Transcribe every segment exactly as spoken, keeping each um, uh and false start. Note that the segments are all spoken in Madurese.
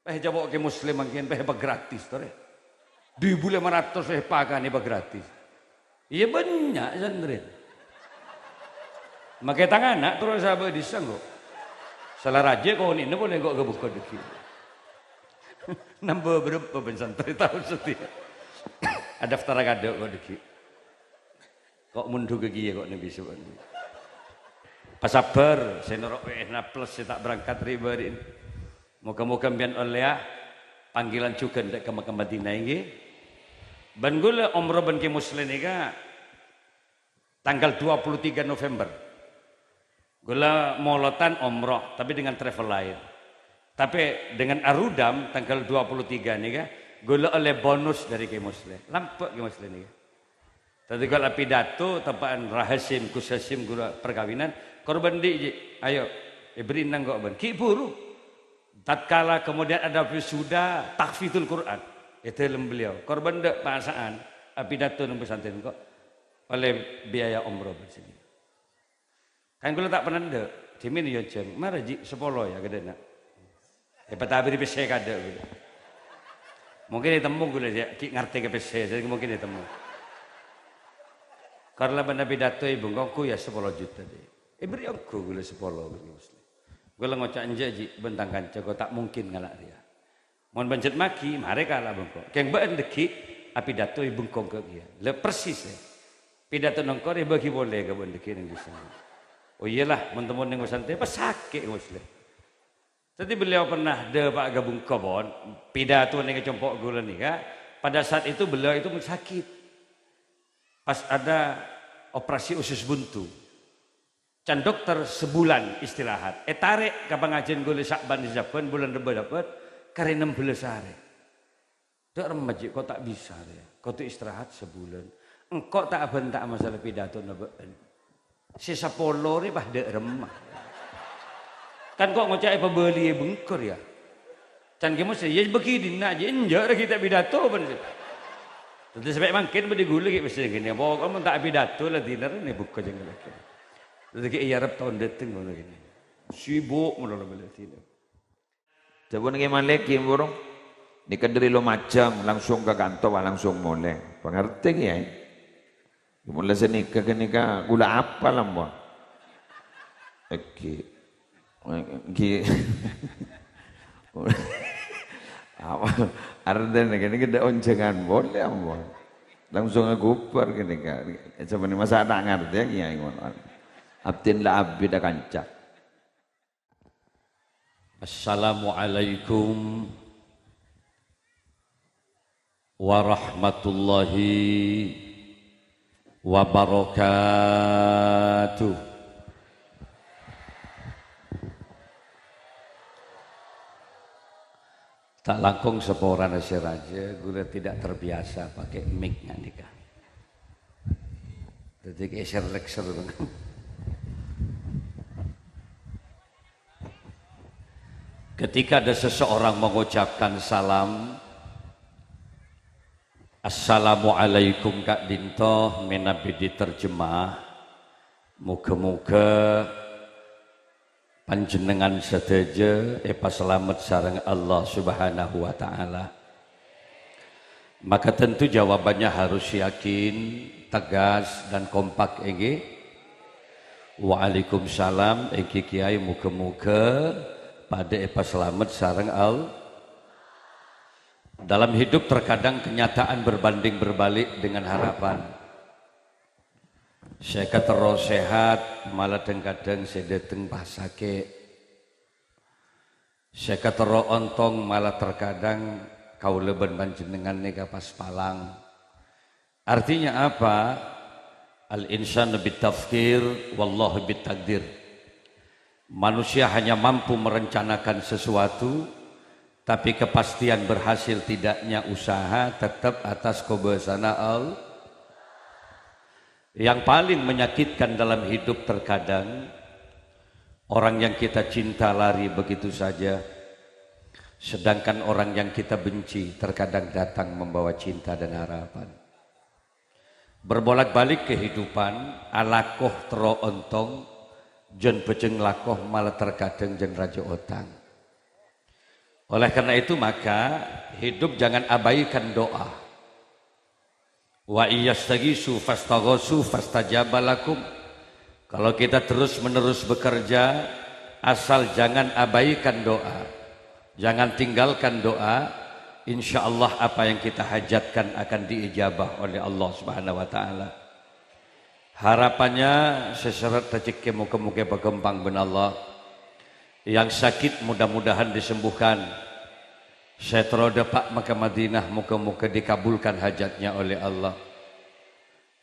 Pèh jâwâ' Kè Muslim mangkèn pèh èpagratis torè. Dubu lèma ratos pèh èpakanè èpagratis. Iyâ bânnya' santrè. Makè tang ana' terros abâ' dissa' engko'. Sala rajâ konè'na polè engko' ka bengko dhâggi'. Nambâ bârâmpa bân santrè taon satèya. Adaftaran kaadâ' engko' dhâggi'. Ko' mondhughâ kèya ko' nèng bisu. Pasabbhâr, sè noro' W N A plus sè ta' berangkat ri-, bâri'na. Moghâ-moghâ sampèyan ollèya panggilan jhughân dâ' ka Mekkah Madinah, ènggi. Bân ghulâ omroh bân Kè Musleh nèka tanggal dua puluh tiga November. Ghulâ molodhân omroh, tapè dengan travel laèn. Tapè dengan arudam tanggal dua puluh tiga nèka, ghulâ ollè bonus dâri Kè Musleh. Lambâ' Kè Musleh nèka. Dhâddhi ghulâ apidato teppa'an Ra Hasyim, Gus Hasyim ghulâ parkabinan, "Korban andi', Ji? Ayo, èberri' nangko' bân." Ghi' buru. Tatkala kemudian ada wisuda tahfizul Quran, è dhâlem beliau, "Korban andi', pasa'an apidato neng pesantren ko', ollè biaya omroh bân sini." Kan ghulâ ta' pernah andi', dhimèn yâ, Jâng. Mara, Ji, sapolo yâ, ghâdhâna. Èpatabiri pèssè kaadâ' ghulâ. Mungkin ètemmo ghulâ, yâ, ghi' ngartè ka pèssè, jadi mungkin ètemmo. Karna bân apidato è bengko yâ sapolo juta, dhi. Èberri' ongghu ghulâ sapolo, ghulâ Muslim. Ghulâ ngoca', "Enjâ', Ji, bân tang kanca ko' ta' mungkin ngala' rèya." Mon panjhât maghi, marè kala' bengko. Kèng bâ'na dhâggi' apidato è bengko kèya. La persis, è. Pidato nongko' rè bâgi polè ka bâ'na dhâggi' neng dissa. Oh iyalah, mon temmo neng pesantren, pas sakè' Muslim. Dhâddhi beliau pernah dâpa' ka bengko pon, pidato neng compo' ghulâ nèka. Pada saat itu beliau itu sakit. Pas ada operasi usus buntu. Can dokter sebulan istirahat. Ètarè' ka pangajiân ghulâ Sya'ban sè sabbhân, bulân Rebbâ sabbhân, karè ennem bellâs arè. Dâ' remma, Ji, ko' ta' bisa rè. Kodhu istirahat sabulân. Engko' ta' abhânta masalah pidatona bâ'na. Sè sapolo rè pas dâ' remma. Kan ko' ngoca' èpabâliyâ bengko rèya. Can Kè Musleh, yâ bâgi dinna', Ji, enjâ' rè ghi' ta' pidato bân. Dhâddhi sampè' mangkèn bâdhi ghulâ ghi' pèssè ghânèka. Pokokna mon ta' pidato la dinner nè bengko jâng lagi. Dhâddhi ghi' èarep taon dâteng ngono ghânèka. Sibuk malolo bâli dinner. Dhâbuna Kè Malik, ghi, burung. Nèka dâri Lumajang, langsung ka kantor, wah, langsung molè. Pangartè, Kèyaè? Mula sanèka ghânèka ghulâ apal, ampon. Èngghi. Èngghi. Apa? Artèna ghânèka dâ' onjhângan polè, ampon. Langsung aghubâr ghânèka. Sampèyan masa ta' ngartè, Kèyaè, ngono. Abdhina la abit akanca. Assalamualaikum warahmatullahi wabarakatuh. Ta' langkong saporana sè rajâ, ghulâ tidak terbiasa pakai mic ngandika. Dhâddhi geser lekser. Ketika ada seseorang mengucapkan salam, "Assalamualaikum," ka'dinto mènabi diterjemah, "Moghâ-moghâ panjhennengngan sadhâjâ èpasalamet sareng Allah Subhanahu wa Ta'ala." Maka tentu jawabannya harus yakin, tegas, dan kompak, èngghi? Waalaikumsalam, èngghi Kèyaè, moghâ-moghâ padâ èpasalamet sareng Allah. Dalam hidup terkadang kenyataan berbanding berbalik dengan harapan. Sè katerro sehat, malah dhâng-kadhâng sè dâteng pas sakè'. Sè katerro ontong, malah terkadang kaulâ bân panjhennengngan nèka pas palang. Artinya apa? Al-insanu bit-tafkir, wallahu bit-takdir. Manusia hanya mampu merencanakan sesuatu, tapi kepastian berhasil tidaknya usaha tetap atas kobâsana Allah. Yang paling menyakitkan dalam hidup terkadang, orang yang kita cinta lari begitu saja, sedangkan orang yang kita benci terkadang datang membawa cinta dan harapan. Berbolak-balik kehidupan, alako terro ontong, jân bhâjâng lako malah terkadang jân rajâ otang. Oleh karena itu, maka hidup jangan abaikan doa. "Wa iyyastaghisu fastaghasu fastajaba lakum." Kalau kita terus-menerus bekerja, asal jangan abaikan doa, jangan tinggalkan doa, insya Allah apa yang kita hajatkan akan diijabah oleh Allah Subhanahu wa Ta'ala. Harapannya, sè sèrèt rejhekkè moghâ-moghâ èpaghâmpang bân Allah. Yang sakit mudah-mudahan disembuhkan. Sè terro dâpa' ka Madinah moghâ-moghâ dikabulkan hajatnya oleh Allah.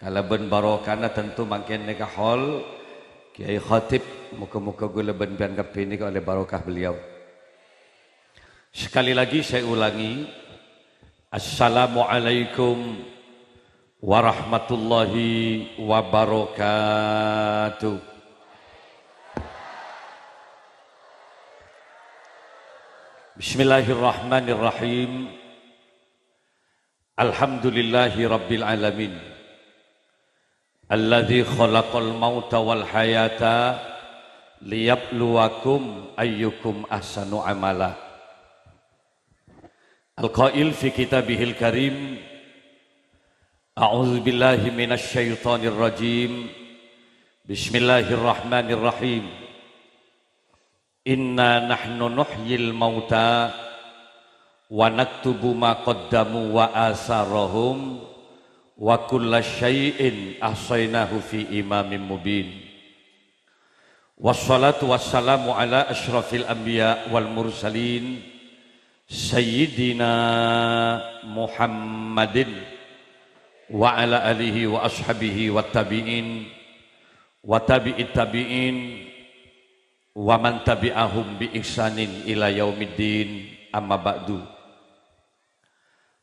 Kalabân barokahna tentu mangkèn nèka hol Kiai Khatib, moghâ-moghâ kaulâ bân panjhennengngan kabbhi nèka oleh barokah beliau. Sekali lagi saya ulangi, Assalamualaikum warahmatullahi wabarakatuh. Bismillahirrahmanirrahim. Alhamdulillahi rabbil alamin. Alladzi khalaqal mauta wal hayata liyabluwakum ayyukum ahsanu amala. Al-qail fi kitabihil karim, a'udzu billahi minasy syaithanir rajim. Bismillahirrahmanirrahim. Inna nahnu nuhyil mauta wa naktubu ma qaddamu wa asarahum wa kulla syai'in ahsainahu fi imamin mubin. Wassalatu wassalamu ala asyrafil anbiya wal mursalin, Sayyidina Muhammadin wa ala alihi wa ashabihi wa tabi'in wa tabi'it tabi'in wa man tabi'ahum bi ihsanin ila yaumiddin, amma ba'du.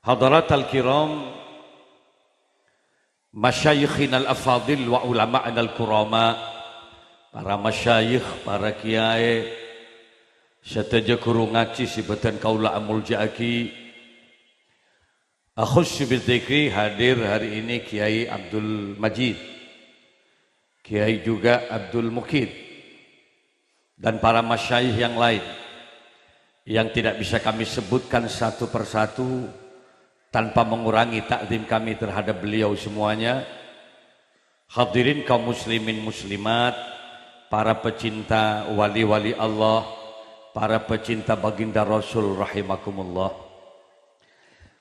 Hadaratal kiram, masyayikhinal afadil wa ulama'anal kurama, para masyayikh, para kiai, sadhâjâ ghuru ngajhi sè bâdhân kaulâ amolja'aghi. Akhussu bidzikri hadir hari ini Kiai Abdul Majid, Kiai juga Abdul Mukid, dan para masyayikh yang lain yang tidak bisa kami sebutkan satu persatu tanpa mengurangi takzim kami terhadap beliau semuanya. Hadirin kaum muslimin muslimat, para pecinta wali-wali Allah, para pecinta baginda Rasul rahimakumullah.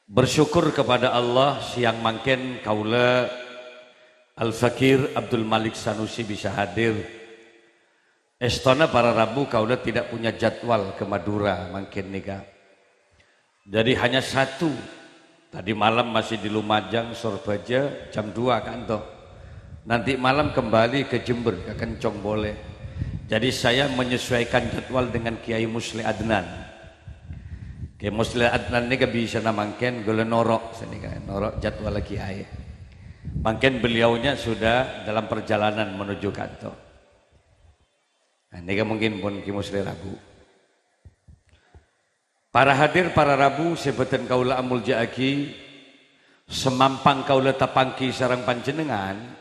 Bersyukur kepada Allah, siang mangkèn kaulâ Al-Fakir Abdul Malik Sanusi bisa hadir. Èstona para rabu kaulâ tidak punya jadwal ke Madura mangkèn nèka. Jadi hanya satu. Tadi malam masih di Lumajang, Sorbhâjâ, jam dua kanto. Nanti malam kembali ke Jember, ke Kencong boleh. Jadi saya menyesuaikan jadwal dengan Kiai Musli Adnan. Kiai Musli Adnan nèka bisa na mangkèn, kaulâ noro', sanèka, noro' jadwal Kiai. Mangkèn beliaunya sudah dalam perjalanan menuju kantor. Nah, nèka mungkin pon Kiai Musli rabu. Para hadir, para rabu sè bâdhân kaulâ amolja'aghi, sè mampang kaulâ tapangghi sareng panjhennengngan,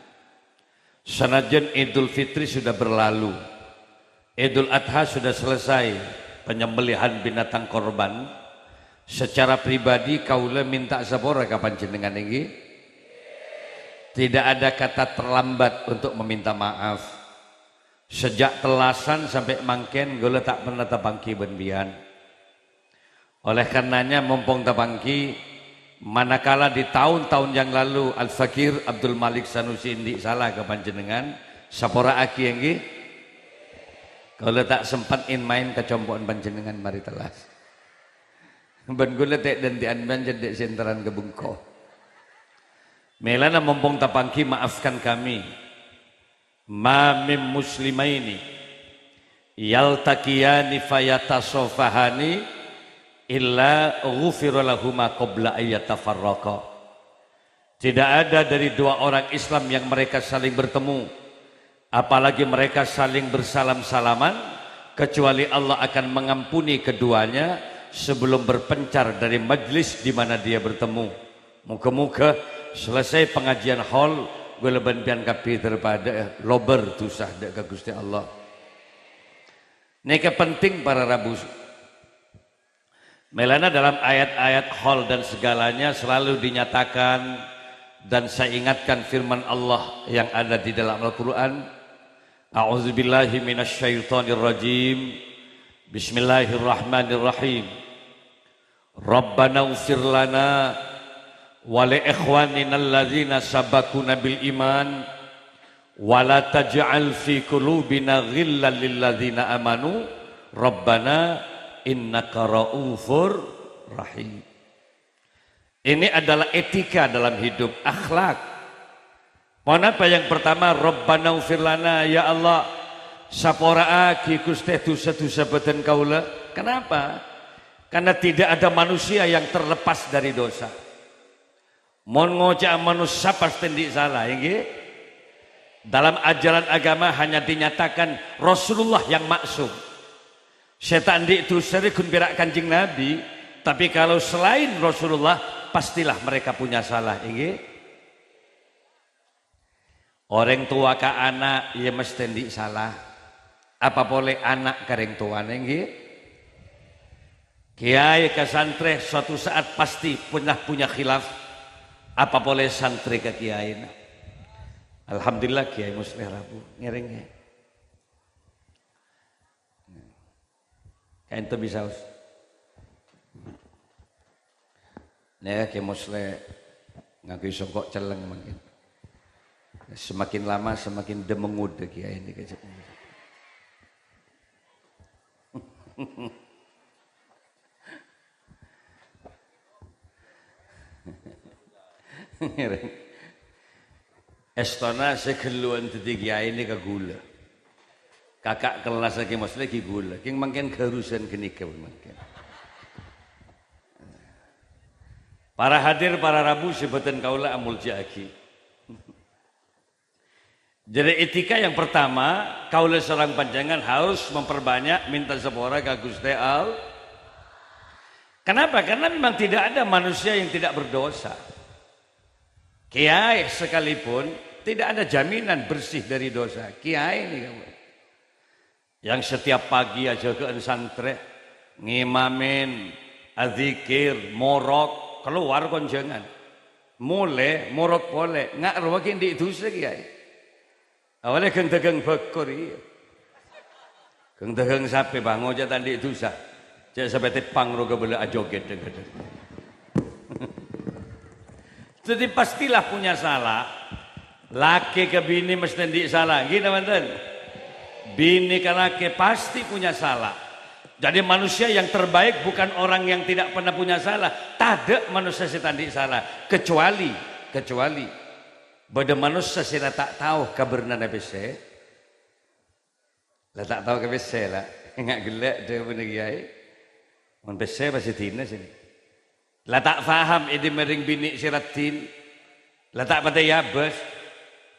sanajjhân Idul Fitri sudah berlalu, Idul Adha sudah selesai, penyembelihan binatang korban, secara pribadi kaulâ minta sapora ka panjhennengngan, èngghi. Tidak ada kata terlambat untuk meminta maaf. Sejak tellasan sampè' mangkèn, kaulâ ta' pernah tapangghi bân biyân. Oleh karenanya, mumpung tapangghi, manakala di tahun-tahun yang lalu Al-Fakir Abdul Malik Sanusi andi' sala ka panjhennengngan, sapora'aghi, èngghi. Kaulâ ta' sempet in-main ka compo'na panjhennengngan marè tellas. Bân kaulâ ta' dândi'ân bân cè' dâ' sè ènterran ka bengko. Mèlana mumpung tapangghi, maafkan kami. Ma min muslimaini yaltaqiyani fayatasafahani illa ghufira lahuma qabla an yatafarraqa. Tidak ada dari dua orang Islam yang mereka saling bertemu, apalagi mereka saling bersalam-salaman, kecuali Allah akan mengampuni keduanya sebelum berpencar dari majlis di mana dia bertemu. Moghâ-moghâ selesai pengajian haul, kaulâ bân biyân kabbhi terpadâ lobâr dhusa dâ' ka Ghustè Allah. Nèka penting para rabu. Mèlana dalam ayat-ayat hal dan segalanya selalu dinyatakan dan saya ingatkan firman Allah yang ada di dalam Al-Quran. A'udzubillahi minasyaitonirrajim. Bismillahirrahmanirrahim. Rabbana ighfir lana wa li ikhwaninal ladzina sabaquna bil iman wa la taj'al fi qulubina ghillan lil ladzina amanu rabbana innaka raufur rahim. Ini adalah etika dalam hidup, akhlak. Ponapa yang pertama? Rabbana ighfir lana, ya Allah, sapora'aghi, Ghustè, dhusa-dhusa bâdân kaulâ. Kenapa? Karena tidak ada manusia yang terlepas dari dosa. Mon ngoca'a manossa pastè andi' sala, ènggi? Dalam ajaran agama hanya dinyatakan Rasulullah yang maksum. Sè ta' andi' dhusa rè ghun pèra' Kanjeng Nabi, tapi kalau selain Rasulullah, pastilah mereka punya salah, ènggi? Orèng towa ka ana', iyâ, mestè andi' sala. Apa polè ana' ka rèng towana, ènggi? Kèyaè ka santrè suatu saat pasti pernah punya khilaf. Apa polè santrè ka kèyaèna? Alhamdulillah, Kèyaè Musleh rabu. Ngèrèng, ya. Kaènto bisa, Us. Nèka Kè Musleh ngangghuy songko' celleng mangkèn. Semakin lama semakin demengut, Kèyaè nèka. Èstona sè ghâlluwân dhâddhi kèyaè nèka ghulâ. Kaka' kellassa Kè Musleh ghi' ghulâ. Kèng mangkèn ghârusan ghânèka mangkèn. Para hadir, para rabu sè bâdân kaulâ amoljâ'aghi. Jadi etika yang pertama, kaulâ sareng panjhennengngan harus memperbanyak minta sapora ka Ghustè All-, Kenapa? Karena memang tidak ada manusia yang tidak berdosa. Kèyaè sekalipun tidak ada jaminan bersih dari dosa. Kèyaè nèka, yang setiap pagi ajâgâ'ân santrè, ngimamèn, adzikir, morok, kalowar konjhângan. Molè, morok polè, nga' rowa ghi' andi' dhusa, Kèyaè. Awalè ghâng-dhâghâng bhâkor, iyâ. Ghâng-dhâghâng sapè, bâ, ngoca' ta' andi' dhusa. Cè' sapè tepang ro kabâlâ ajogèt, dhâng-dhâng. Jadi pastilah punya salah. Lakè ka binè mestè andi' sala, ghi napa bhunten? Binè ka lakè pasti punya salah. Jadi manusia yang terbaik bukan orang yang tidak pernah punya salah. Tadâ' manossa sè ta' andi' sala, kecuali, kecuali bâdâ manossa sè la ta' tao kabârna pèssè. La ta' tao ka pèssè, la. Nga' ghellâ' dhâbuna kèyaè. Mon pèssè pas èdina sènè. La ta' paham è dimma rèng binè' sè raddhin. La ta' patè èabâs.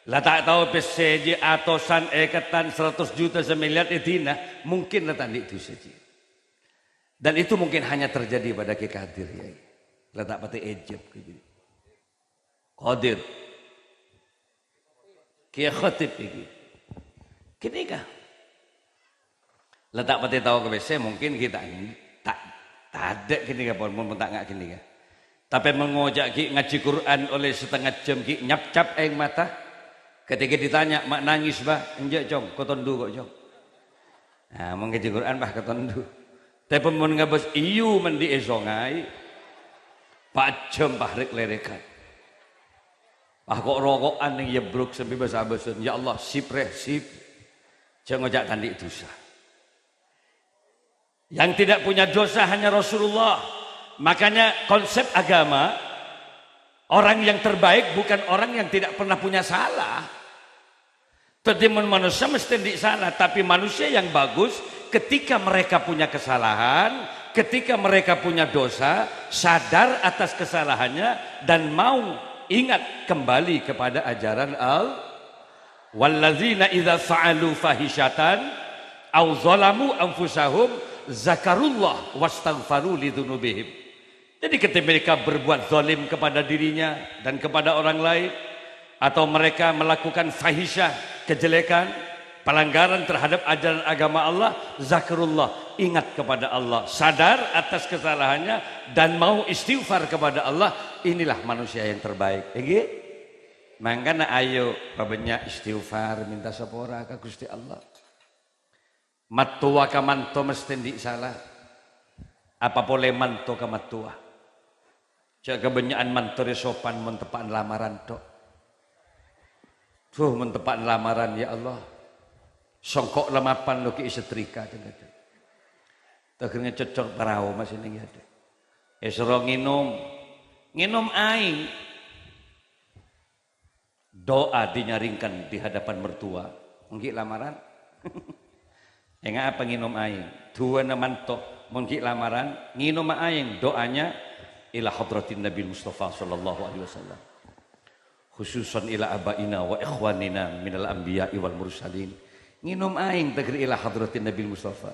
La ta' tao pèssè jiyâ atosan, èkettan, saratos juta, samèlyar èdina. Mungkin la ta' andi' dhusa jiyâ. Dan itu mungkin hanya terjadi pada Kè Kadir, ya. La ta' patè èjhep, gitu. Qadir. Kèyaè Khatib iki. Ghânèka. La ta' patè tao ka pèssè, mungkin ghi' ta', ta', tadâ' ghânèka pon, mon ta' nga' ghânèka. Tapè mon ngoca' ghi' ngajhi Qur'an ollè satènga jhâm ghi' nyapcap aèng mata. Ketika ditanya, "Ma' nangis, Bâ?" "Enjâ', Cong, katondu ko', Cong." Nah, mon ngajhi Qur'an, bâ, katondu. Tapè mon ngabâs iyâ mandi è songay, pajhâm, bâ, rèk-lèrèkan. Bâ, ko'-roko'an neng yebbruk sambi bâs-abâsân, "Ya Allah, sip rè, sip." Jhâ' ngoca' ta' andi' dhusa. Yang tidak punya dosa hanya Rasulullah. Makanya konsep agama, orang yang terbaik bukan orang yang tidak pernah punya salah. Dhâddhi mon manossa mestè andi' sala, tapi manusia yang bagus ketika mereka punya kesalahan, ketika mereka punya dosa, sadar atas kesalahannya dan mau ingat kembali kepada ajaran Al-, "Walladzina idza fa'alu fahisyatan aw zalamu anfusahum zakarullah wastaghfaru lidzunubihim." Jadi ketika mereka berbuat zalim kepada dirinya dan kepada orang lain, atau mereka melakukan fahisyah, kejelekan, Pelanggaran terhadap ajaran agama Allah, zakrullah, ingat kepada Allah, sadar atas kesalahannya, dan mau istighfar kepada Allah, inilah manusia yang terbaik. Ngghi? Mangkana ayo pabânnya' istighfar, minta sapora ka Gusti Allah. Mattowa ka manto mesthè andi' sala. Apa polè manto ka mattowa? Jhâ' kabânnya'an manto rè sopan mon teppa'an lamaran, tok. Duh, mon teppa'an lamaran, ya Allah. Songko' la mapan lo ghi' setrika, dhâng-kadhâng. Teger ngecocor parao, Mas, ini ya, Dek. Èsoro ngènom. Ngènom aèng. Doa dinyaringkan di hadapan mertua. Mon ghi' lamaran. Enga' apa ngènom aèng? Duwâna manto, mon ghi' lamaran, ngènoma aèng doanya ila hadratin Nabi Mustafa sallallahu alaihi wasallam. Khususan ila abaina wa ikhwanina minal anbiya'i wal mursalin. Ngènom aèng teger ila hadratin Nabi Mustafa.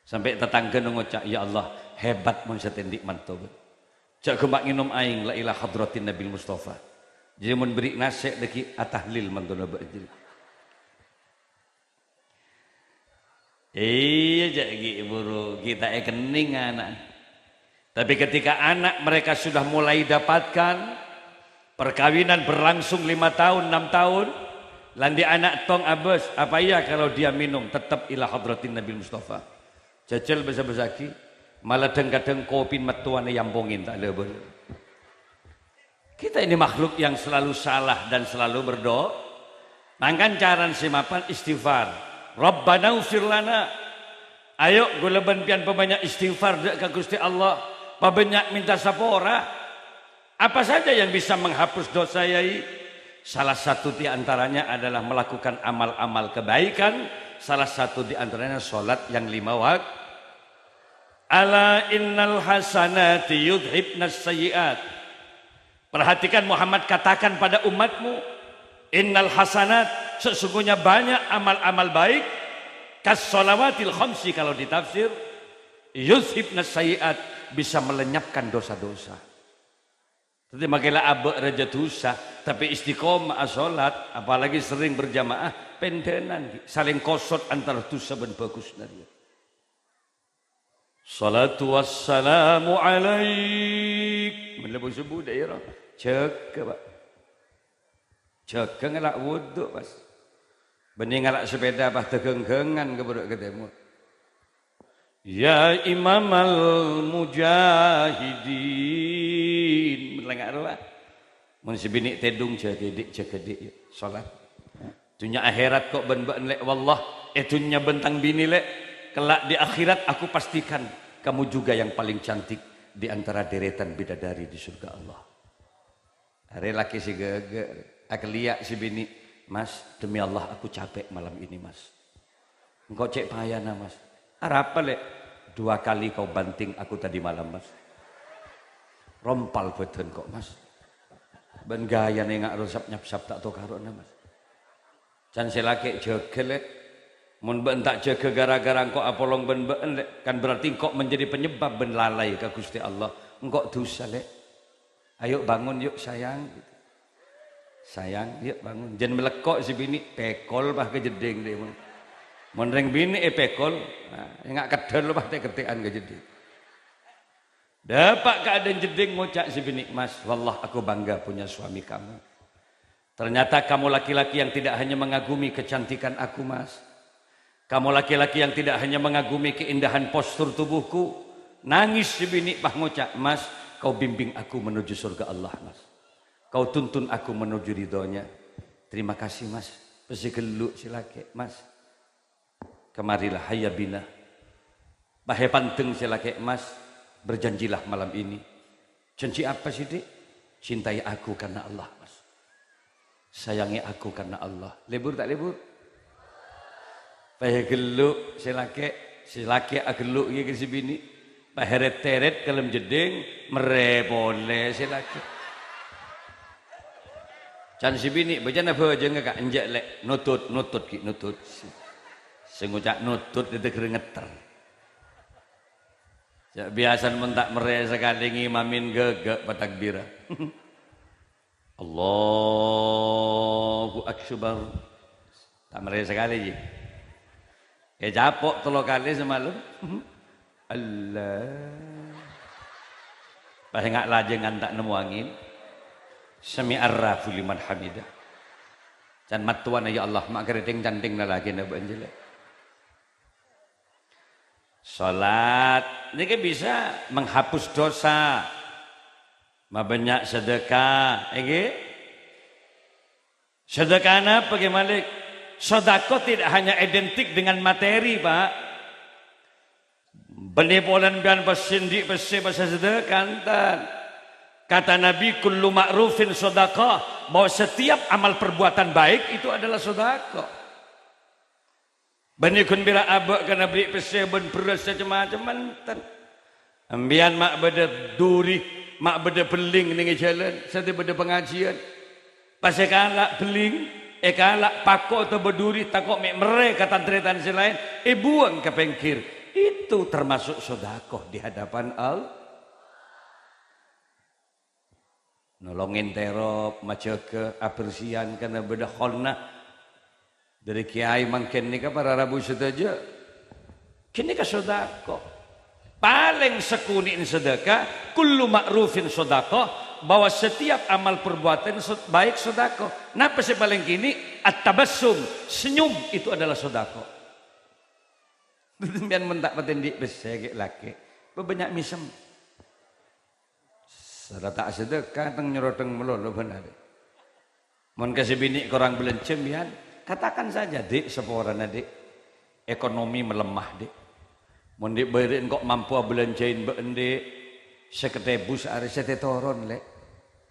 Sampè' tatangghâna ngoca', "Ya Allah, hebat mon satèndhi' manto, bân." Jhâ' ghâmpa ngènom aèng la ila hadratin Nabi Mustafa. Jhâ' mon bherri' nasè' dhâggi' atahlil mantona bâ'na jârèya. Iyâ, jhâ' ghi' buru ghi' ta' èkennèng ana'na. Tapi ketika anak mereka sudah mulai dapatkan, perkawinan berlangsung lima tahun, enam tahun, la andi' ana' tong abâs, apa iya kalau dia minum tetap ila hadratin Nabi Mustafa? Jhâjhâl bâsa-bâsaghi, mala dhâng-kadhâng kopina mattowana èampongè, ta' lè bâlâ. Kita ini makhluk yang selalu salah dan selalu berdo-, mangkana carana sè mapan istighfar. Rabbanaghfir lana. Ayo, ghulâ bân panjhennengan pabânnya' istighfar dâ' ka Gusti Allah, pabânnya' minta sapora. Apa saja yang bisa menghapus dosa, Yai? Salah satu di antaranya adalah melakukan amal-amal kebaikan, salah satu di antaranya salat yang lima wak-, "Ala innal hasanati yudhibnas sayyi'at." Perhatikan Muhammad, katakan pada umatmu, "Innal hasanat, sesungguhnya banyak amal-amal baik, kas shalawatil khamsi," kalau ditafsir, "yudhibnas sayyi'at," bisa melenyapkan dosa-dosa. Dhâddhi, makè la abâ' rajâ dusa, tapè istiqomah asolat, apalagi sering berjamaah, pendhânan, ghi, salèng kosot antara dusa bân bhâghusna rèya. Salatu wassalamu alaik. Mènla bu-subu dâ' iyâ, ro. Jâgâ, Pak. Jâgâ ngala' wudhu, Mas. Bânnè ngala' sepèda, pas dâghâng-ghângan ka buru ka tèmor. Ya imamal mujahidin. Mènla nga' rowa. Mon sè binè' tèdung, jâgâ dhi', jâgâ dhi', yâ. Salat. Dhunnya akhèrat ko' bân bâ'na, Lè', wallah. È dhunnya bân tang binè, Lè'. Kelak di akhirat, aku pastikan kamu juga yang paling cantik di antara deretan bidadari di surga Allah. Arè lakè sè ghâghâ, akellèya' sè binè', "Mas, demi Allah aku capek malam ini, Mas." "Engko' cè' payana, Mas." "Arapa, Lè'?" "Dua kali kau banting aku tadi malam, Mas." "Rompal bhâdhân ko', Mas. Bân ghâjâna nga' ro sap-nyapsap ta' tokarona, Mas." Can sè lakè' jâgâ, Lè'. Mon bâ'na ta' jâgâ gara-gara engko' apolong bân bâ'na, Lè', kan berarti engko' menjadi penyebab bâ'na lalai ka Ghustè Allah. Engko' dusa, Lè'. Ayo bangun, yuk, sayang. Sayang, yuk, bangun. Jân malèkko' sè binè', pèkol, bah, ka jeddhing, Lè', mon. Mon rèng binè' èpèkol, nah, enga' keddhâl, bah, tè'-kettè'an ka jeddhing. Dâpa' ka adâ'na jeddhing ngoca' sè binè', "Mas, wallah aku bangga punya suami kamu. Ternyata kamu laki-laki yang tidak hanya mengagumi kecantikan aku, Mas. Kamu laki-laki yang tidak hanya mengagumi keindahan postur tubuhku." Nangès sè binè' pas ngoca', "Mas, kau bimbing aku menuju surga Allah, Mas. Kau tuntun aku menuju ridhonya. Terima kasih, Mas." Pèssè ghellu' sè lakè', "Mas, kemarilah, hayya bina." Pas èpandeng sè lakè', "Mas, berjanjilah malam ini." "Janji apa sih, Dik?" "Cintai aku karena Allah, Mas. Sayangi aku karena Allah." Lebur ta' lebur? Pas èghellu' sè lakè', sè lakè' aghellu' ghi ka sè binè'. Pas èrèt-tèrèt ka dâlem jeddhing, mèrrè polè sè lakè'. Can sè binè', bâjâna bhâjângnga, Ka', enjâ', Lè'. Nutut, nutut, ghi, nutut. Sè ngoca' nutut, dâddhi ghâr ngetter. Jâ' biyasana mon ta' mèrrè sakalè ngimamè ghâghâ patakbirra. Allahu Akbar. Ta' mèrè sakalè, ji. Ècapo' tello kalè samalem. Allah. Pas nga' lajângan ta' nemmo angèn. Sami'ar rahu liman hamidah. Can mattowana, "Ya Allah, ma' karè dhing-candhing lalakèna bâ'na jârèya." Salat nèka bisa menghapus dosa. Mabânnya' sedekah, èngghi? Sedekah napa, Kè Malik? Sedekah tidak hanya identik dengan materi, Pak. Bânnè polana bân pèssè andi' pèssè pas sedekah, enten. Kata Nabi, "Kullu ma'rufin sedekah," bahwa setiap amal perbuatan baik itu adalah sedekah. Bânnè ghun pèra' abâ' kana bâli pèssè bân bherrâs sacem-macem, enten. Sampèyan ma' bâdâ duri, ma' bâdâ bellèng nèng è jhâlân, satèya bâdâ pangajiân. Pas èkala' bellèng, èkala' pako otabâ duri, tako' mè' mèrrè ka tan-tarètan sè laèn, èbuwâng ka pèngghir. Itu termasuk sedekah di hadapan Allah. Nolongè terop, majâgâ abersihan kana bâdâ khonna. Dâri kèyaè mangkèn nèka para rabu sadhâjâ. Ghânèka sedekah. Palèng sakonè'na sedekah, kullu ma'rufin sedekah, bahwa setiap amal perbuatan sed-, baik sedekah. Napa sè palèng kènè'? At-tabassum, senyum itu adalah sedekah. Sampèyan mon ta' patè andi' pèssè ghi' lakè, bâbânnya' mèsem. Sara ta' sedekah, teng-nyoroteng malolo bân arè. Mon ka sè binè' korang bâlânjhâ, sampèyan katakan saja, "Dik, saporana, Dik. Ekonomi melemah, Dik. Mon Dik bârâ'na engko' mampu abâlânjhâi bâ'na, Dik. Sèket èbu saarè." "Satèya toron, Lè'."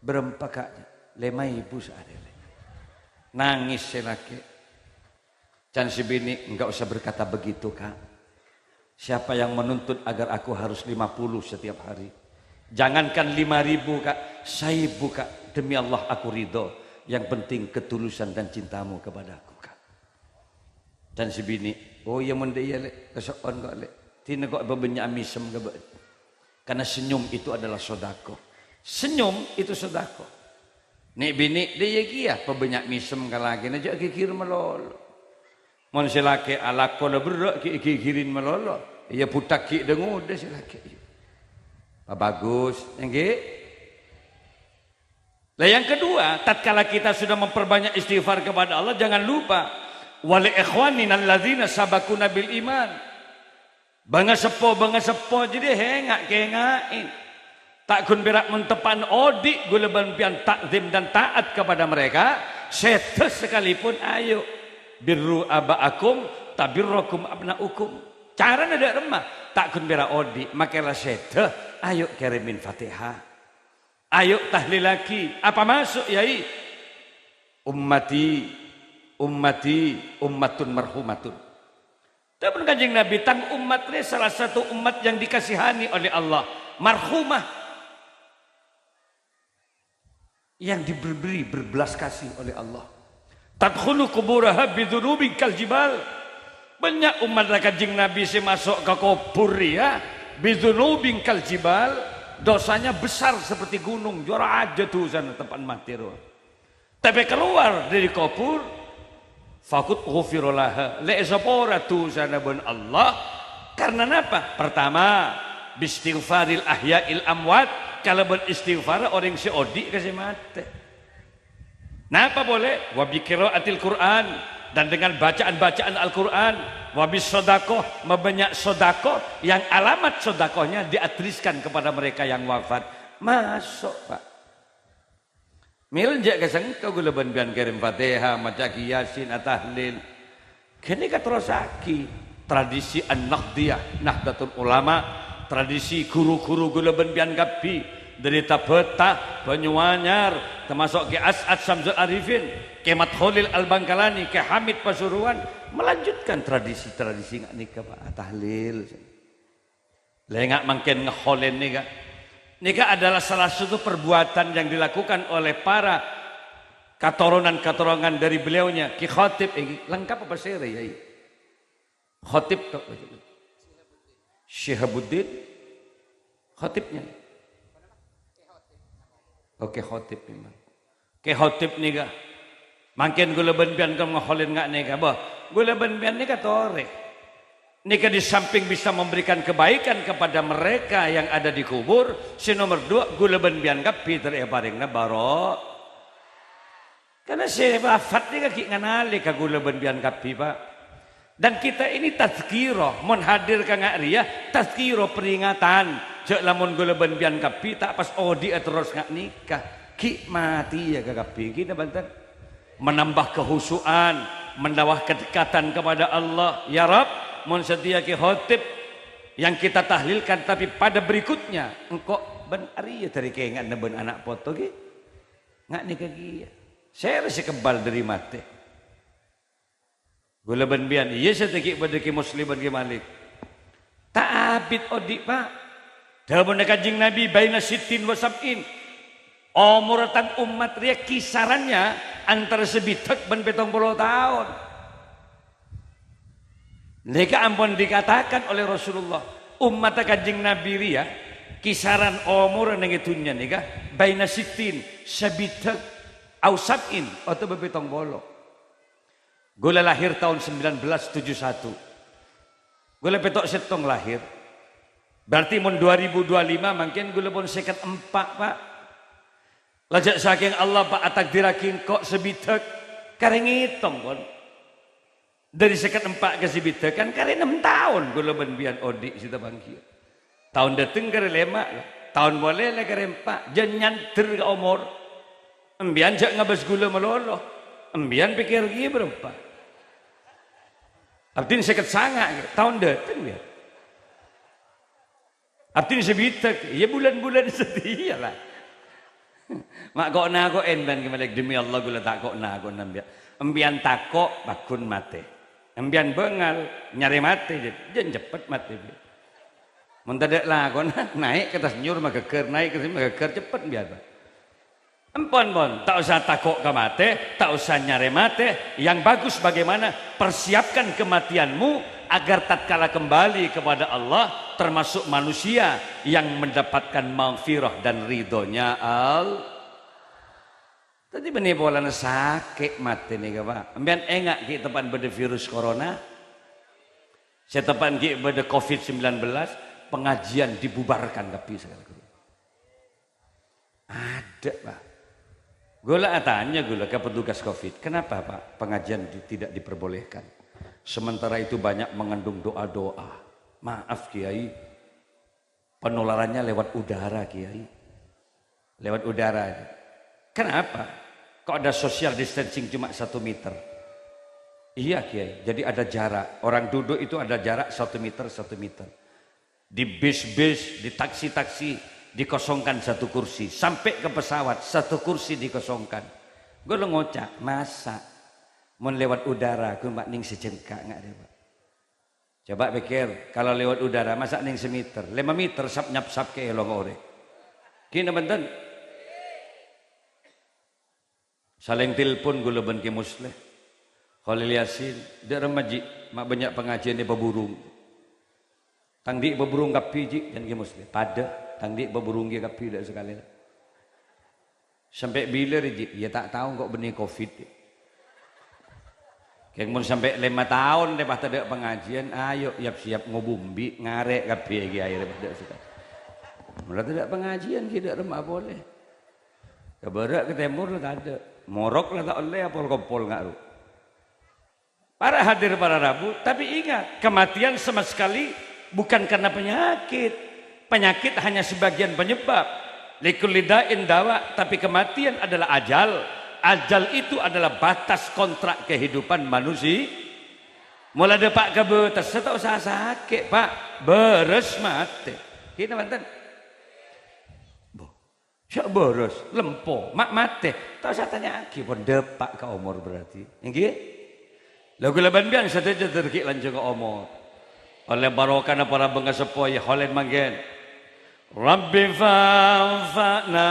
"Bârâmpa, Ka'?" "Lèma èbu saarè, Lè'." Nangès sè lakè'. Can sè binè', "Enggak usah berkata begitu, Kak. Siapa yang menuntut agar aku harus lima puluh setiap hari? Jangankan lima ribu, Kak, saèbu, Kak. Demi Allah, aku ridho. Yang penting ketulusan dan cintamu kepadaku, Kak." Can sè binè', "Oh iyâ, mon dâ' iyâ, Lè'. Kaso'on kok, Lè'. Dina kok bâbânnya' mèsem ka bâ'na." Karena senyum itu adalah sedekah. Senyum itu sedekah. Nè'-binè' dâ' iyâ kèya pabânnya' mèsem ka lakèna, jhâ' ghighir malolo. Mon sè lakè alako la berrâ' ghi' èghighiri malolo, iyâ bhuthak ghi' dâ-ngodâ sè lakè. Pabagus, èngghi? Lah, yang kedua, tatkala kita sudah memperbanyak istighfar kepada Allah, jangan lupa, "Wa li ikhwanina alladzina sabaquna bil iman." Bângaseppo-bângaseppo jârèya, ènga'-kènga'è. Ta' ghun pèra' mon teppa'na odi' ghulâ bân sampèyan ta'zim dan taat kepada mereka, sèdhâ sakalipun, ayo. "Birru aba'akum tabirrukum abna'ukum." Carana dâ' remma, ta' ghun pèra' odi', makè la sèdhâ, ayo kèrèmè Fatihah. Ayo tahlillaghi. Apa maksud, Yai? "Ummati, ummati, ummatun marhumatun." Dhâbuna Kanjeng Nabi, "Tang ommat rè salah satu ommat yang dikasihani oleh Allah, marhumah, yang diberi, berbelas kasih oleh Allah. Tadkhulu quburaha bidzunubin kal jibal." Bânnya' ommatta Kanjeng Nabi sè maso' ka kobhur rèya bidzunubin kal jibal, dosanya besar seperti gunung, jhâ' rajâ dosana teppa'na matè rowa. Tapè kalowar dâri kobhur, faqad ghufira laha, la èsapora dosana bân Allah. Karena napa? Pertama, bistighfaril ahya'il amwat, kalabân istighfar orèng sè odi' ka sè matè. Napa polè? "Wa bi qiraatil Qur'an," dan dengan bacaan-bacaan Al-Qur'an. "Wa bis shadaqah," mabânnya' sedekah yang alamat sedekahnya diateriskan kepada mereka yang wafat. Maso', Pak. Mèlana jhâ' ka sèngko' ghulâ bân sampèyan kèrèm Fatihah, maca'aghi Yasin, atahlil. Ghânèka terrosaghi tradisi An-Nahdhiyah, Nahdlatul Ulama, tradisi ghuru-ghuru ghulâ bân sampèyan kabbhi, dâri Tabata, Banyuanyar, tamaso' Kè As'ad Syamsul Arifin, Kè Mat Kholil Al-Bangkalani, Kè Hamid Pasuruan, melanjutkan tradisi-tradisi nga' nèka, Pak, atahlil. Lènga' mangkèn ngèkholèn nèka. Nèka adalah salah satu perbuatan yang dilakukan oleh para katurunan-katurunan dari beliaunya, Ki Khatib ini. Lengkap apa sèra, Yai? Khatib to. Syihabuddin, khatibnya. Oke, khatib memang. Kè Khatib nèka Mangkèn ghulâ bân panjhennengan ngakholèn nga' nèka, bâh, ghulâ bân panjhennengan nèka torè. Nèka di samping bisa memberikan kebaikan kepada mereka yang ada di kubur, sè nomer dua, ghulâ bân panjhennengan kabbhi terro èparèngana baro-, karna sè wafat nèka ghi' nganalè ka ghulâ bân panjhennengan kabbhi, Pak. Dan kita ini tazkirah, mon hadir ka nga' rèya, tazkirah peringatan. Jhâ' lamon ghulâ bân panjhennengan kabbhi ta' pas odi'â terros nga' nèka. Ghi' matèya ka kabbhi, ghi' napa bhunten? Menambah kekhusyuan, menambah kedekatan kepada Allah. Ya Rabb, mon satèya Kè Khotib yang kita tahlilkan, tapi pada berikutnya, engko' bân arèya dhâri kènga'na bân ana' poto, ghi'. Nga' nèka kèya. Sèra sè kebbhâl dhâri matè. Ghulâ bân panjhennengan, iyâ sè ghi' bâdâ Kè Muslim bân Kè Malik. Ta' abit odi', Pak. Dhâbuna Kanjeng Nabi, "Baina sittin wa sab'in." Omorra tang ommat rèya kisarannya antara sabidhâk bân pèttong polo taon. Nèka ampon dikatakan oleh Rasulullah, ommatta Kanjeng Nabi rèya kisaran omorra neng è dhunnya nèka baina sittin, sabidhâk, au sab'in, otabâ pèttong polo. Ghulâ lahir taon sembilan belas tujuh satu. Ghulâ pètto' sèttong lahir. Berarti mon dua ribu dua lima mangkèn ghulâ pon sèket empa', Pak. La jhâ' sakèng Allah, Pak, atakdirraghi engko' sabidhâk. Karè ngètong, pon. Dhâri sèket empa' ka sabidhâk kan karè nem taon ghulâ bân panjhennengan odi' sè tapangghi. Taon dhâteng karè lèma', taon polè la karè empa', jhân nyandher ka omor. Embiyan jhâ' ngabâs ghulâ malolo. Embiyan pèkkèr kèya bârâmpa. Abdhina sèket sanga', taon dhâteng, ya. Abdhina sabidhâk, ya, bulân-bulân satèya, la. Ma' ko'-nako'è, bân, Kè Malik, demi Allah, ghulâ ta' ko'-nako'è, embiyan. Embiyan tako', pagghun matè. Embiyan bângal, nyarè matè, jhân, jhân ceppet matè, bi. Mon tadâ' lakona, naè' ka attas nyur maghâghâr, naè' ka attas nyur maghâghâr, ceppet embiyan, Pak. Empon, pon, ta' osa tako' ka matè, ta' osa nyarè matè. Yang bagus bagaimana? Persiapkan kematianmu agar tatkala kembali kepada Allah, termasuk manusia yang mendapatkan maghfirah dan ridhonya Al-, Dhâddhi, bânnè polana sakè' matè nèka, Pak. Empèyan enga' ghi' teppa'na bâdâ virus corona? Sè teppa'na ghi' bâdâ covid sembilan belas, pengajian dibubarkan kabbhi sakalè. Adâ', Pak. Ghulâ atanya ghulâ ka petugas covid, "Kenapa, Pak, pengajian di-, tidak diperbolehkan? Sementara itu banyak mengandung doa-doa." "Maaf, Kiai, penularannya lewat udara, Kiai. Lewat udara." "Kenapa? Kok ada social distancing cuma satu meter?" "Iya, Kiai. Jadi ada jarak. Orang duduk itu ada jarak satu meter, satu meter." Di bis-bis, di taksi-taksi, dikosongkan satu kursi. Sampai ke pesawat, satu kursi dikosongkan. Ghulâ ngoca', "Masa' mon lewat udara, ghun ma' nèng sajhengka' nga' rèya, Pak?" Coba pikir, kalau lewat udara, masa' nèng sameter? Lèma meter, sap-nyapsap kè èlong orèng. Ghi' napa bhunten? Salèng telpon ghulâ bân Kè Musleh. Kholil Yasin, "Dâ' remma, Ji', ma' bânnya' pangajiân èpaburung." "Tang dhi' èpaburung kabbhi, Ji'," jhân Kè Musleh. "Padâ, tang dhi' èpaburung kèya kabbhi dâ' sakalè." "Sampè' bilâ rè, Ji'?" "Iyâ, ta' tao, engko' bânnè covid." "Kèng mon sampè' lèma taon rè pas tadâ' pangajiân, ayo yap-siyap ngobumbi, ngarè' kabbhi kèya rè pas tadâ' sakalè." Mon la tadâ' pangajiân, ghi' dâ' remma polè. Ka bârâ' ka tèmor la tadâ'. Morok la ta' ollè apol-kompol nga' ru. Para hadir, para rabu, tapi ingat, kematian sama sekali bukan karena penyakit. Penyakit hanya sebagian penyebab. "Likulli da'in dawa'," tapi kematian adalah ajal. Ajal itu adalah batas kontrak kehidupan manusia. Mon la dâpa' ka bâtessa, ta' osa sakè', Pak. Bârâs matè. Ghi' napa bhunten? Boh. Sè' bârâs, lempo, ma' matè. Ta' osa tanya'aghi, pon dâpa' ka omor berarti. Èngghi? La ghulâ bân panjhennengan sadhâjâ dhâddhi lanjhângnga omor. Ollè barokana para bângaseppo, ya, kholèn mangkèn. Rabbi fanfa'na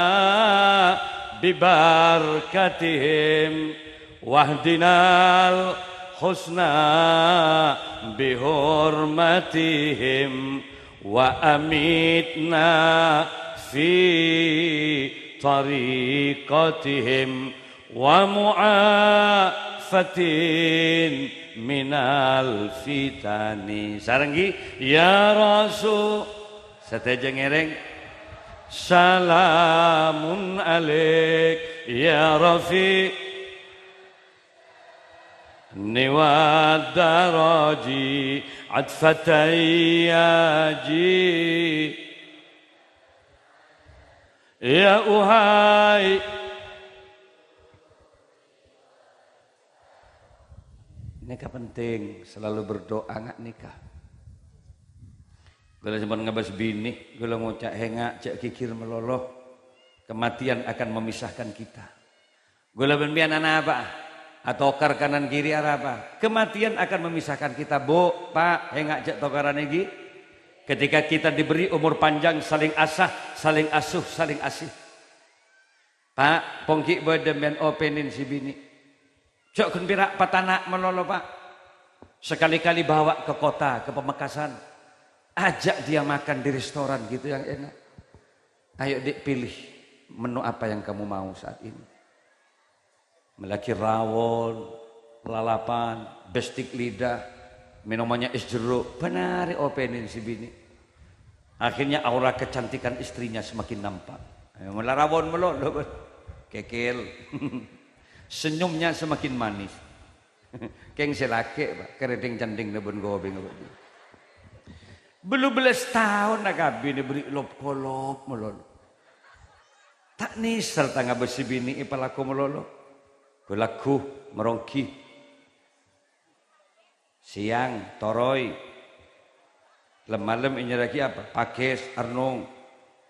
bibarakatihim wahdinal husna bihurmatihim wa amitna fi tariqatihim ومعافاة من الفتن. Sareng ghi, ya Rasul. Sadhâjâ ngèrèng. سلام عليك يا رفيع العلو والدرج عطفة يا جي. Ya uhai. Nèka penting, selalu berdoa nga' nèka. Kaulâ sampun ngabâs binè, kaulâ ngoca', "Hè nga', jhâ' ghighir malolo. Kematian akan memisahkan kita." Kaulâ bân sampèyan anapa'a? Atokar kanan kiri arapa? Kematian akan memisahkan kita, Bu, Pak, hè nga' jhâ' tokaran èngghi. Ketika kita diberi umur panjang, saling asah, saling asuh, saling asih. Pak, pongghi' bâdâ sampèyan opènèn sè binè'. Jhâ' ghun pèra' patana' malolo, Pak. Sekali-kali bawa ke kota, ke Pamekasan. Ajak dia makan di restoran gitu yang enak. Ayo, Dik, pilih menu apa yang kamu mau saat ini. Mellèaghi rawon, lalapan, bestik lidah, minumannya es jeruk, bân arè opènèn sè binè'. Akhirnya aura kecantikan istrinya semakin nampak. Eh, mala rawon malolo, bân. Kèkèl. Senyumnya semakin manis. Kèng sè lakè', Pak, kèrèdhing candhing nèbun kobing, Pak. Bâllu bellâs taon akabinè bâri' lop-kolop malolo. Ta' nèser ta' ngabâs sè binè' èpalako malolo. Ghu-lagghu, maronggi. Sèyang, toroy. Lem-malem ènyarraghi apa? Pakès, arnong.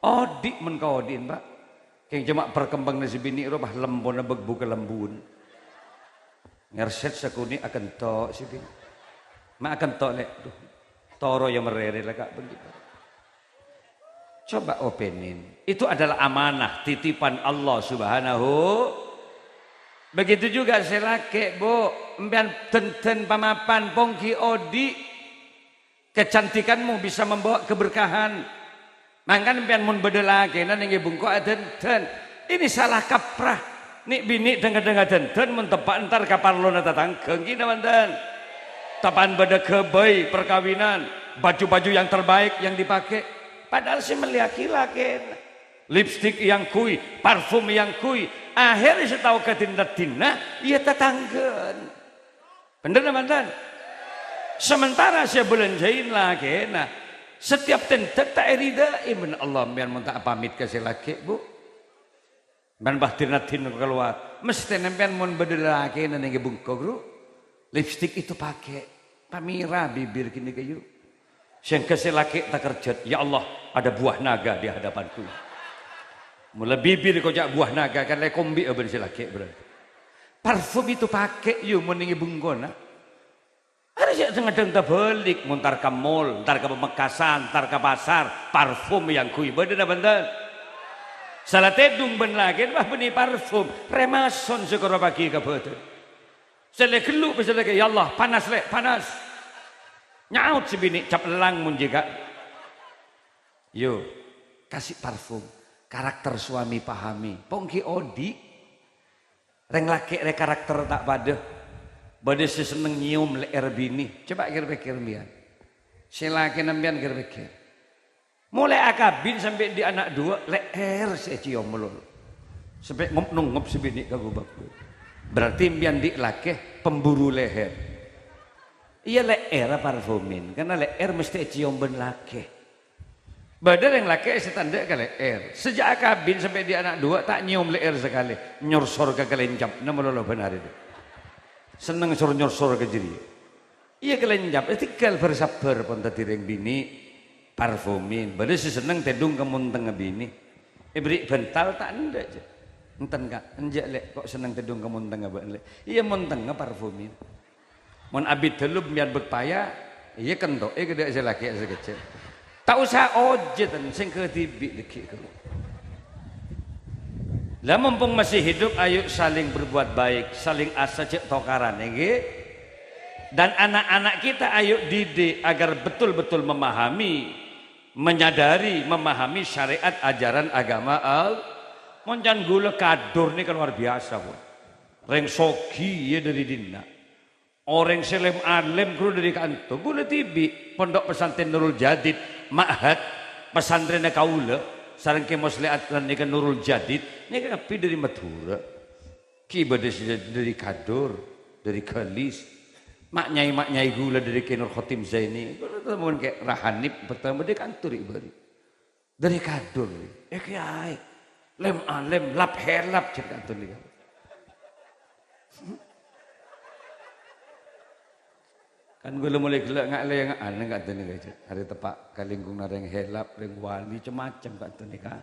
Odi' mon kaodi'ân, Pak. Kèng coma perkembanganna sè binè' rowa lempona bâk-bâk lambun. Ngersèt sakonè' akento' sè binè'. Ma' akento', Lè'. Duh, toroy ya marèrè la ka' benggi. Coba opènèn. Itu adalah amanah, titipan Allah Subhanahu. Begitu juga sè lakè', Bu. Sampèyan dendhen pamapan, pongghi' odi'. Kecantikanmu bisa membawa keberkahan. Mangkana sampèyan mon bâdâ lakèna nèng è bungko adendhen. Ini salah kaprah. Nè' binè' dhâng-kadhâng adendhen mon teppa' entar ka parlona tatangghâ, èngghi napa bhunten? Teppa'an bâdâ ghâbây perkawinan, baju-baju yang terbaik yang dipakai. Padahal sè mellèyaghi lakèna. Lipstik èyangghuy, parfum èyangghuy. Akhèrra sè tao kadin-ladinna, ya tatangghâna. Bhender napa bhunten? Sementara sè abâlânjhâi lakèna, setiap tèndhâk ta' èridhâi bân Allah, sampèyan mon ta' apamit ka sè lakè', Bu. Bân pas din-ladin kalowar, mestèna sampèyan mon bâdâ lakèna nèng è bungko, Bro. Lipstik itu pakai. Pamèra bibir ghânèka, yu. Sehingga sè lakè' takerjhât, "Ya Allah, ada buah naga di hadapanku." Mula bibir èkoca' buah naga kan la èkombi'â bân sè lakè' berarti. Parfum itu pakai, yu, mon nèng è bungkona. Arè sè dhâng-kadhâng tabâlik, mon entar ka mall, entar ka Pamekasan, entar ka pasar, parfum èyangghuy. Bâdâ napa bhunten? Sala tèdung bân lakèna, wah, bânnè parfum. Rèmason sè karo paghi ka bâdân. Sè lè ghellu' bisa lagi, "Ya Allah, panas, Lè', panas." Nyaot sè binè', "Cap ellang mon jiyâ, Ka'." Yo, kasih parfum. Karakter suami pahami. Pongghi' odi'. Rèng lakè' rè karakter ta' padâ. Bâdâ sè senneng nyèyom lè'èr binè. Coba kèr-pèkkèr sampèyan. Sè lakèna sampèyan kèr-pèkkèr. Molaè akabin sampè' andi' ana' duwâ', lè'èr sè ècèyom malolo. Sampè' ngop-nongop sè binè' ka ghubâk. Berarti sampèyan andi' lakè pemburu leher. Iyâ, lè'èr aparfumin, karna lè'èr mestè ècèyom bân lakè. Bâdâ rèng lakè' sè ta' endâ' ka lè'èr. Sejak akabin sampè' andi' ana' duwâ' ta' nyèyom lè'èr sakalè, nyorsor ka kalèncapna malolo bân arè. Senneng sor-nyorsor ka jârèya. Iyâ, kalèncap, eh, tèngghâl bhâr-sabbhâr pon dhâddhi rèng binè', parfumin. Bâdâ sè senneng tèdung ka montengnga binè'. Èberri' bântal ta' endâ', jâ. Enten, Ka', enjâ', Lè', ko' senneng tèdung ka montengnga bâ'na, Lè'. Iyâ, montengnga parfumin. Mon abit dâlem sampèyan bâk paya, iyâ, kento'è ka dâ' sè lakè' sakejjhâ'. Ta' osa ojhâ, ten, sè kadhibi' dhâggi' ka. Lah, mumpung masih hidup, ayo saling berbuat baik, saling asa jhâ' tokaran, èngghi? Dan anak-anak kita ayo didik agar betul-betul memahami, menyadari, memahami syariat ajaran agama Al-, Mon can ghulâ kadhur nèka luar biasa, pon. Rèng soghi, iyâ, dâri dinna'. Orèng sè lem-alem ghuru dâri kanto. Ghulâ dhibi', Pondok Pesantren Nurul Jadid, Ma'had, pesantrenna kaulâ, sareng Kè Muslihat lan nèka Nurul Jadid, nèka kabbhi dâri Madhurâ. Ghi' bâdâ sè dâri Kador, dâri Galis. Ma'-nyai-ma'-nyai ghulâ dâri Kè Nur Khotim Zaini. Ghulâ tetemmowan Kè Rahanip, partama dâri kanto rè' bâri'. Dâri Kador, eh, kèyaè. Lem-alem, lap-helap, jhâ' kantun nèka. Kan ghulâ molaè ghellâ' nga' lènga' anèng kantun nèka, jhâ'. Arè teppa' ka lingkunganna rèng helap, rèng wali, cem-macem kantun nèka.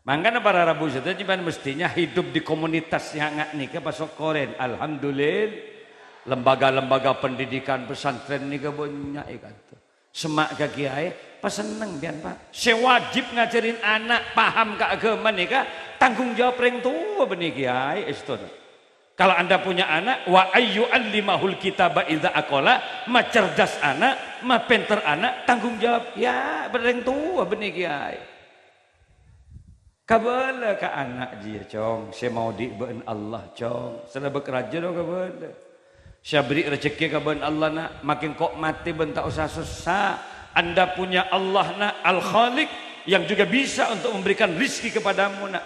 Mangkana para rabu sadhâjâ, sampèyan mestinya hidup di komunitas sè nga' nèka pasokkorèn. Alhamdulillah, lembaga-lembaga pendidikan pesantren nèka bânnya' è kantun. Semma' ka kèyaè, pasenneng sampèyan, Pak. Sè wajib ngajhârin ana' paham ka aghâma nèka tanggung jawab rèng towa bânnè kèyaè, èstona. Kalau Anda punya anak, wa ayyu'allimahul kitaba idza aqala, macerdas anak, mapènter anak, tanggung jawab, ya, rèng towa bânnè kèyaè. Kabâlâ ka ana' jiyâ, Cong, sè maodi' bâ'na Allah, Cong. Sè la bâk rajâ, no, kabâlâ. Sè aberri' rejekkè ka bâ'na Allah, na', makè engko' matè bân ta' osa sossa. Anda punya Allah, na', Al-Khaliq, yang juga bisa untuk memberikan rizki kepadamu, na'.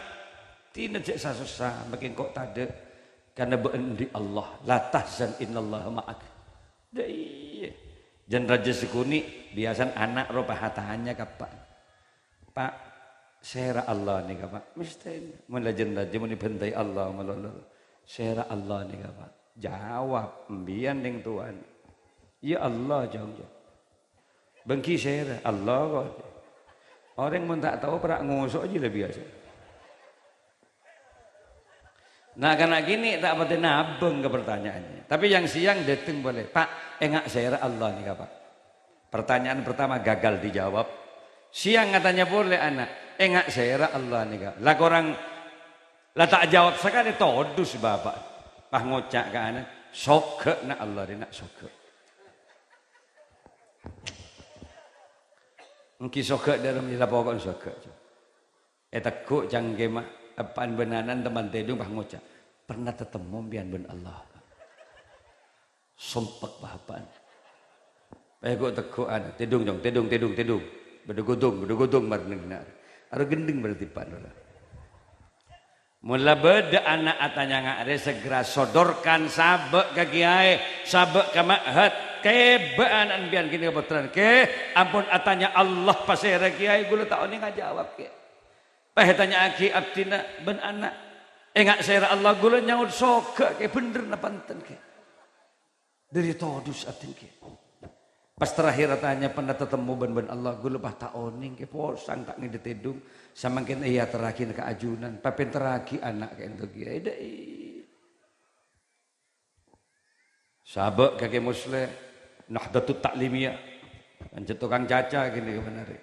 Dina jhâ' sa-sossa, makè engko' tadâ'. Karna bâ'na andi' Allah. La tahzan innallaha ma'ak. Dâ' iyâ. Jân rajâ sakonè', biyasana ana' ropa atanya ka eppa'. "Pa', sèra Allah nèka, Pa'?" Mestèna. Mon la jân rajâ mon èbhântai Allah malolo. "Sèra Allah nèka, Pa'?" Jawab, "Embiyan, rèng towana." "Iyâ Allah, Cong." "Bânggi sèra?" "Allah, ko'." Orèng mon ta' tao, pèra' ngoso' jiyâ la biyasa. Na'-kana' kènè' ta' patè nabâng ka pertanyaannya. Tapè yang siang dâteng polè, "Pa', enga' sèra Allah nèka, Pa'?" Pertanyaan pertama gagal dijawab. Siang atanya polè ana', "Enga' sèra Allah nèka?" La korang, la ta' ajawab sakalè, todus bapa'. Pas ngoca' ka ana', "Soghâ, na', Allah rè, na', soghâ." Ènggi soghâ dâlem lila poko'na soghâ. Ètegghu' cangkèma, eppa'na bân ana'na teman tèdung pas ngoca', "Pernah tatemmo empèyan bân Allah?" Sompek bapa'na. Pas èghu'-tegghu'an, "Tèdung, Cong, tèdung, tèdung, tèdung. Bâdâ ghudung, bâdâ ghudung marèna." Arè ghendheng bâdâ tèpa'na. Mon la bâdâ ana' atanya nga' rè, segera sodorkan, sabâ' ka kèyaè, sabâ' ka ma'had, kèbâ ana' empèyan kènè' kapottrana, "Kè, ampon atanya Allah pasèra kèyaè, ghulâ ta' onèng ajawab, Kè." Pas ètanya'aghi abdhina bân ana', "Enga' sèra Allah?" Ghulâ nyaot, "Soghâ, Kè, bhendher napa enten, Kè?" Dâri todus abdhina, Kè. Pas terakhir atanya, "Pernah tatemmo bân, bân Allah?" Ghulâ pas ta' onèng, Kè, posang ta' ngèdhing tèdung, samangkèn èaterraghi ka ajunan, papènterraghi ana' ka'ènto kèyaè, dâ' iyâ. Sabâ' ka Kè Musleh, Nahdlatut Ta'limiyah. Lanjut tukang caca gini kemarin.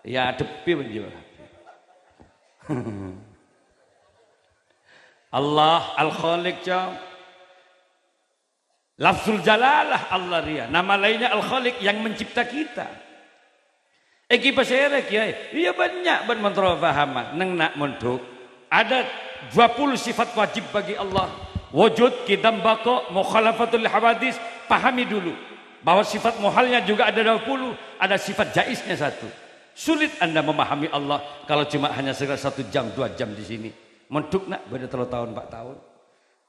Ya, adepi menjual. Allah Al-Khaliq, Cong. Lafzul Jalalah Allah rèya. Nama lainnya Al-Khaliq yang mencipta kita. Ènggi pasèra, Kèyaè? Iyâ, bânnya' bân mon terro pahama. Neng na' mondhuk. Ada dua puluh sifat wajib bagi Allah. Wujud, qidam, baqa, mukhalafatul hawadits. Pahami dulu bahwa sifat muhalnya juga ada dua puluh, ada sifat jaiznya satu. Sulit Anda memahami Allah kalau cuma hanya sekedar satu jam, dua jam di sini. Mondhuk, na', bâdâ tello taon, empa' taon.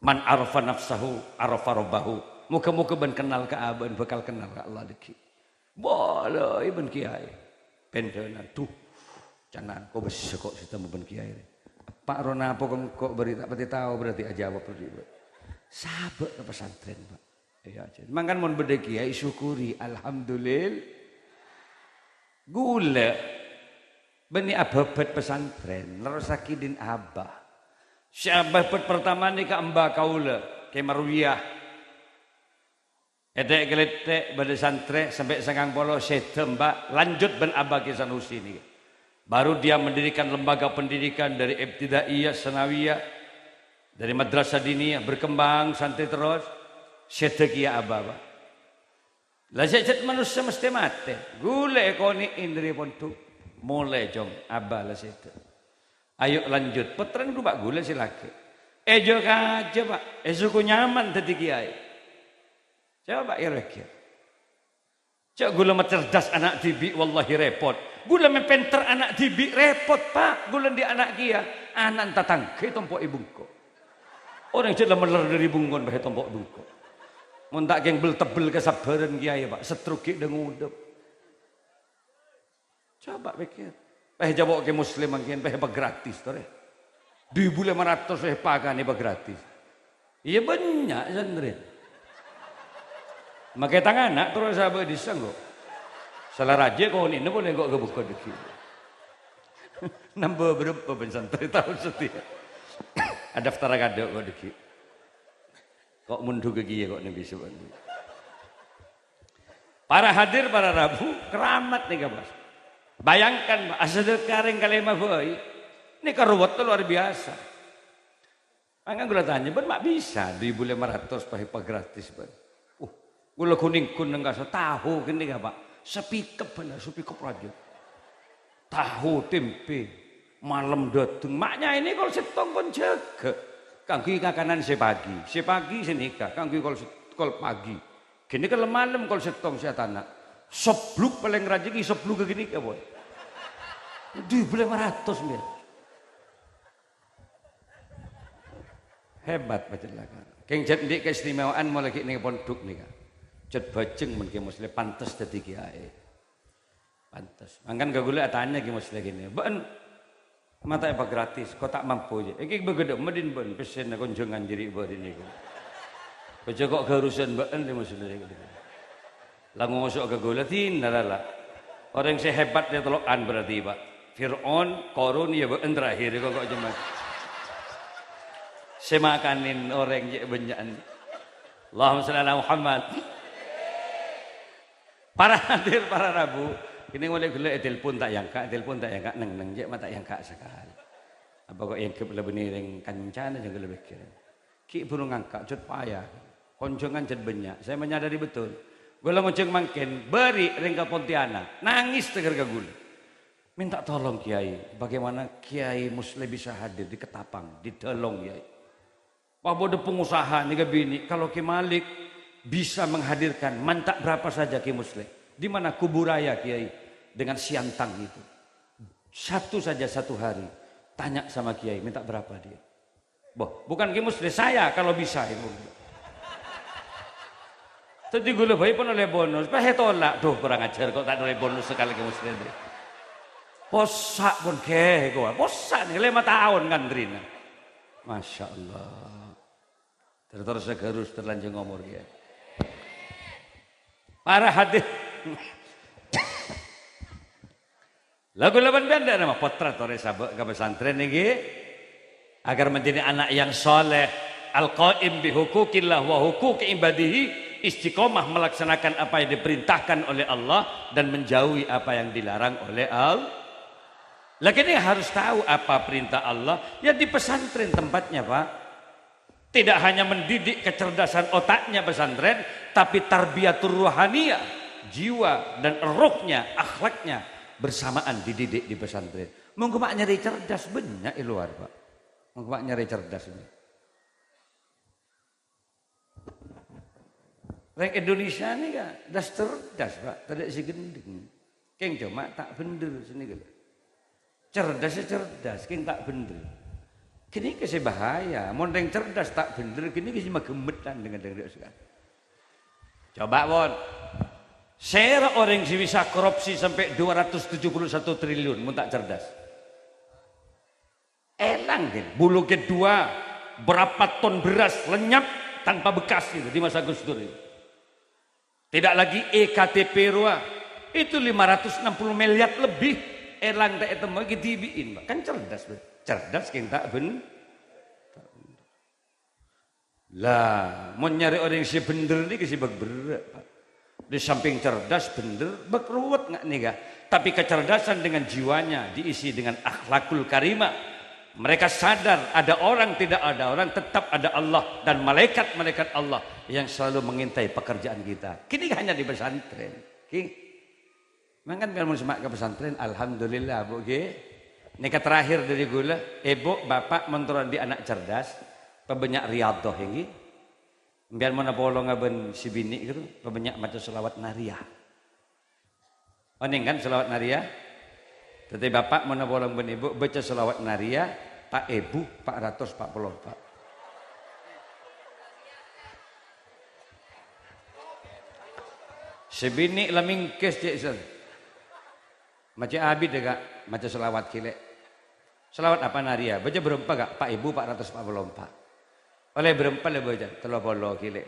"Man arafa nafsahu, arafa rabbahu." Moga-moga bân kennal ka abâ'na, bhâkal kennal ka Allah dhâggi'. Bâlâi bân kèyaè. Pèndhâna, "Duh, can engko' bâsa ko' sè ètemmo bân kèyaè rè. Eppa' rowa napa ka engko' bâri' ta' patè tao, berarti ajâwâb bâri', Pak." Sabâ' ka pesantren, Pak. Iyâ, jân. Mangkana mon bâdâ kèyaè, syukuri. Alhamdulillah. Ghulâ bânnè abhâbhât pesantren, nerrossaghi dhin abah. Sè abhâbhât partama nèka emba kaulâ, Kè Marwiyah. Ètè'-kalètè' bâdâ santrè sampè' sangang polo, sèdhâ emba, lanjut bân Abah Kè Sanusi nèka. Baru dia mendirikan lembaga pendidikan dari ibtidaiyah, sanawiyah, dari madrasah diniyah, berkembang santai terros, sèdhâ kèya abah, Pak. La sè jhât manossa mestè matè. Ghulâ èkonè'è dâri pondhuk. Molè, Cong, abah la sèdhâ. Ayo lanjut, pottrana ghuru Pa' ghulâ sè lakè'. È jhâ' kajâ, Pa'. È soko nyaman dhâddhi kèyaè. Coba kèra-kèra. Jhâ' ghulâ macerdas ana' dhibi', wallahi repot. Ghulâ mè' pènter ana' dhibi', repot, Pa'. Ghulâ andi' ana' kèya, ana'na tatangghâ ètompo'è bungko. Orèng jhâ' la mèller dhâri bungkona bhâi ètompo' bungko. Mon ta' kèng bel-tebbel kasabbhârân kèyaè, Pa', stroke ghi' dâ-ngodâ. Coba pèkkèr. Pèh jhâ' Kè Muslim mangkèn, pèh èpagratis, torè. Dhu èbu lèma ratos èpakanè èpagratis. Iyâ, bânnya' santrèna. Makè tang ana' terros abâ' dhisang, kok. Sala rajâ konè'na polè kok ka bungko dhâggi'. Nambâ bârâmpa bân santrè taon satèya. Adaftar kadâ' kok dhâggi'. Kok mondhughâ kèya kok nèng bisu. Para hadir, para rabu, keramat nèka, Mas. Bayangkan, Pak, asadhâka rèng kalèma bhâi. Nèka ruwetta luar biasa. Mangkana kaulâ tanya, "Bâ'na ma' bisa dhu èbu lèma ratos pèh èpagratis, bâ'na?" Uh, kaulâ ghun-èngghun neng kasa, tahu ghânèka, Pak. Sapikep bhâna, sapikep rajâ. Tahu, tempe, malem dâteng. Ma' nyaènè kol sèttong pon jâgâ. Kaangghuy ngakanan sè pagi. Sè pagi sè nèka, kaangghuy kol sè-, kol pagi. Ghânèka lem-malem kol sèttong sè atana'. Sobluk palèng rajâ ghi sobluk ghânèka, pon. Dhu èbu lèma ratos, mèl. Hebat, pajâ la. Kèng jhât andi' keistimewaan molaè ghi' nèng pondhuk nèka. Jhât bhâjeng mon Kè Musleh pantes dhâddhi kèyaè. Pantes. Mangkana kaulâ atanya Kè Musleh ghânèka, "Bâ'na ma' ta' èpagratis, ko ta' mampu jâ." Ènggi bâgâdâ' ma' dhin bâ'na pèssèna konjhângan jârèya bâ'na nèko. Bâjâ ko' ghârusan bâ'na Kè Musleh. La ngoso' ka kaulâ, dinala la. Orèng sè hebat rèya tello'an berarti, Pak. Fir'aun, Qarun, ya bâ'na terakhir, kok, kok cuma. Sè makanè orèng cè' bânnya'an. Allahumma shalli ala Muhammad. Para hadir, para rabu, kènè' molaè ghellâ' ètelpon ta' èangka', ètelpon ta' èangka', neng-neng cè' ma' ta' èangka' sakalè. Apa kok èangghep la bânnè rèng kancana jâ' ghellâ' pèkkèran. Ghi' buru ngangka', jhât paya. Konjhângan jhât bânnya'. Saya menyadari betul. Ghulâ ngonjhâng mangkèn, bâri' rèng ka Pontianak. Nangès tèghâr ka ghulâ. Minta tolong, Kiai. Bagaimana Kiai Musleh bisa hadir di Ketapang, di Dalong, Kiai? Wah, bâdâ pengusaha nèka binè'. Kalau Ki Malik bisa menghadirkan, minta berapa saja, Ki Musleh. Di mana kuburannya, Kiai? Dengan Siantang itu. Satu saja satu hari. Tanya sama Kiai, minta berapa dia? Boh, bukan Ki Musleh, saya kalau bisa itu. Dhâddhi ghulâ bhâi pon ollè bonus, pas ètolak. Duh, kurang ajar, kok ta' ollè bonus sakalè Ki Musleh. Possa' pon ghâ' kok. Possa' nèka lèma taon ngantrèna. Masya Allah. Terus-terus segarus terlanjung umur ya. Para hadir. Lagu laban banda nama pottra torè sabâ' ka pesantren nèka, agar menjadi anak yang saleh, al-qaim bi huquqillah wa huquqi ibadihi, istiqomah melaksanakan apa yang diperintahkan oleh Allah dan menjauhi apa yang dilarang oleh Allah. Lagi ini harus tahu apa perintah Allah, ya di pesantren tempatnya, Pak. Tidak hanya mendidik kecerdasan otaknya pesantren, tapi tarbiyatur ruhaniyah, jiwa dan rohnya, akhlaknya bersamaan dididik di pesantren. Monggo ma' nyarè cerdas bânnya' è luar, Pak. Monggo ma' nyarè cerdas ini. Rèng Indonesia nèka das cerdas, Pak. Tadâ' sè ghendheng. Kèng coma ta' bhender sè nèka lho. Cerdas ya cerdas, kèng ta' bhender. Ghânèka sè bahaya. Mon rèng cerdas ta' bhender, ghânèka sè maghemmet kan dengan dengan. Coba, pon. Sèra orèng sè bisa korupsi sampai dua ratus tujuh puluh satu triliun, mon ta' cerdas. Èlang, ghi. Bulog kedua, berapa ton beras lenyap tanpa bekas itu di masa Gus Dur itu. Tidak lagi E K T P rowa, itu lima ratus enam puluh miliar lebih èlang ta' ètemmo ghi dhibi'in, Pak. Kan cerdas, Pak. Cerdas kèng ta' bhen-, Lah, mon nyarè orèng sè bhender nèka sè bâk berrâ', Pak. Di samping cerdas, bhender, bâk ruwet nga' nèka. Tapi kecerdasan dengan jiwanya diisi dengan akhlakul karimah. Mereka sadar ada orang, tidak ada orang, tetap ada Allah dan malaikat-malaikat Allah yang selalu mengintai pekerjaan kita. Kini hanya di pesantren. Ki. Mangkana mon sè ma' ka pesantren, alhamdulillah, Bu, ghi. Nèka terakhir dâri ghulâ, Èbhu, Bapa', mon terro andi' ana' cerdas, pabânnya' riyadhah, ènggi. Sampèyan mon apolonga bân sè binè' ghâru, pabânnya' maca shalawat nariyah. Onèng kan shalawat nariyah? Dhâddhi Bapa' mon apolong bân Èbhu, baca shalawat nariyah, pa' èbu, pa' ratos, pa' polo, Pa'. Sè binè' la mèngkès, cè', Sir. Maca abit, yâ, Ka'. Maca shalawat ghellâ'. Shalawat apa nariyah? Baca bârâmpa, Ka'? Pa' èbu pa' ratos pa' polo empa'. Ollè bârâmpa la baca? Tello polo ghellâ'.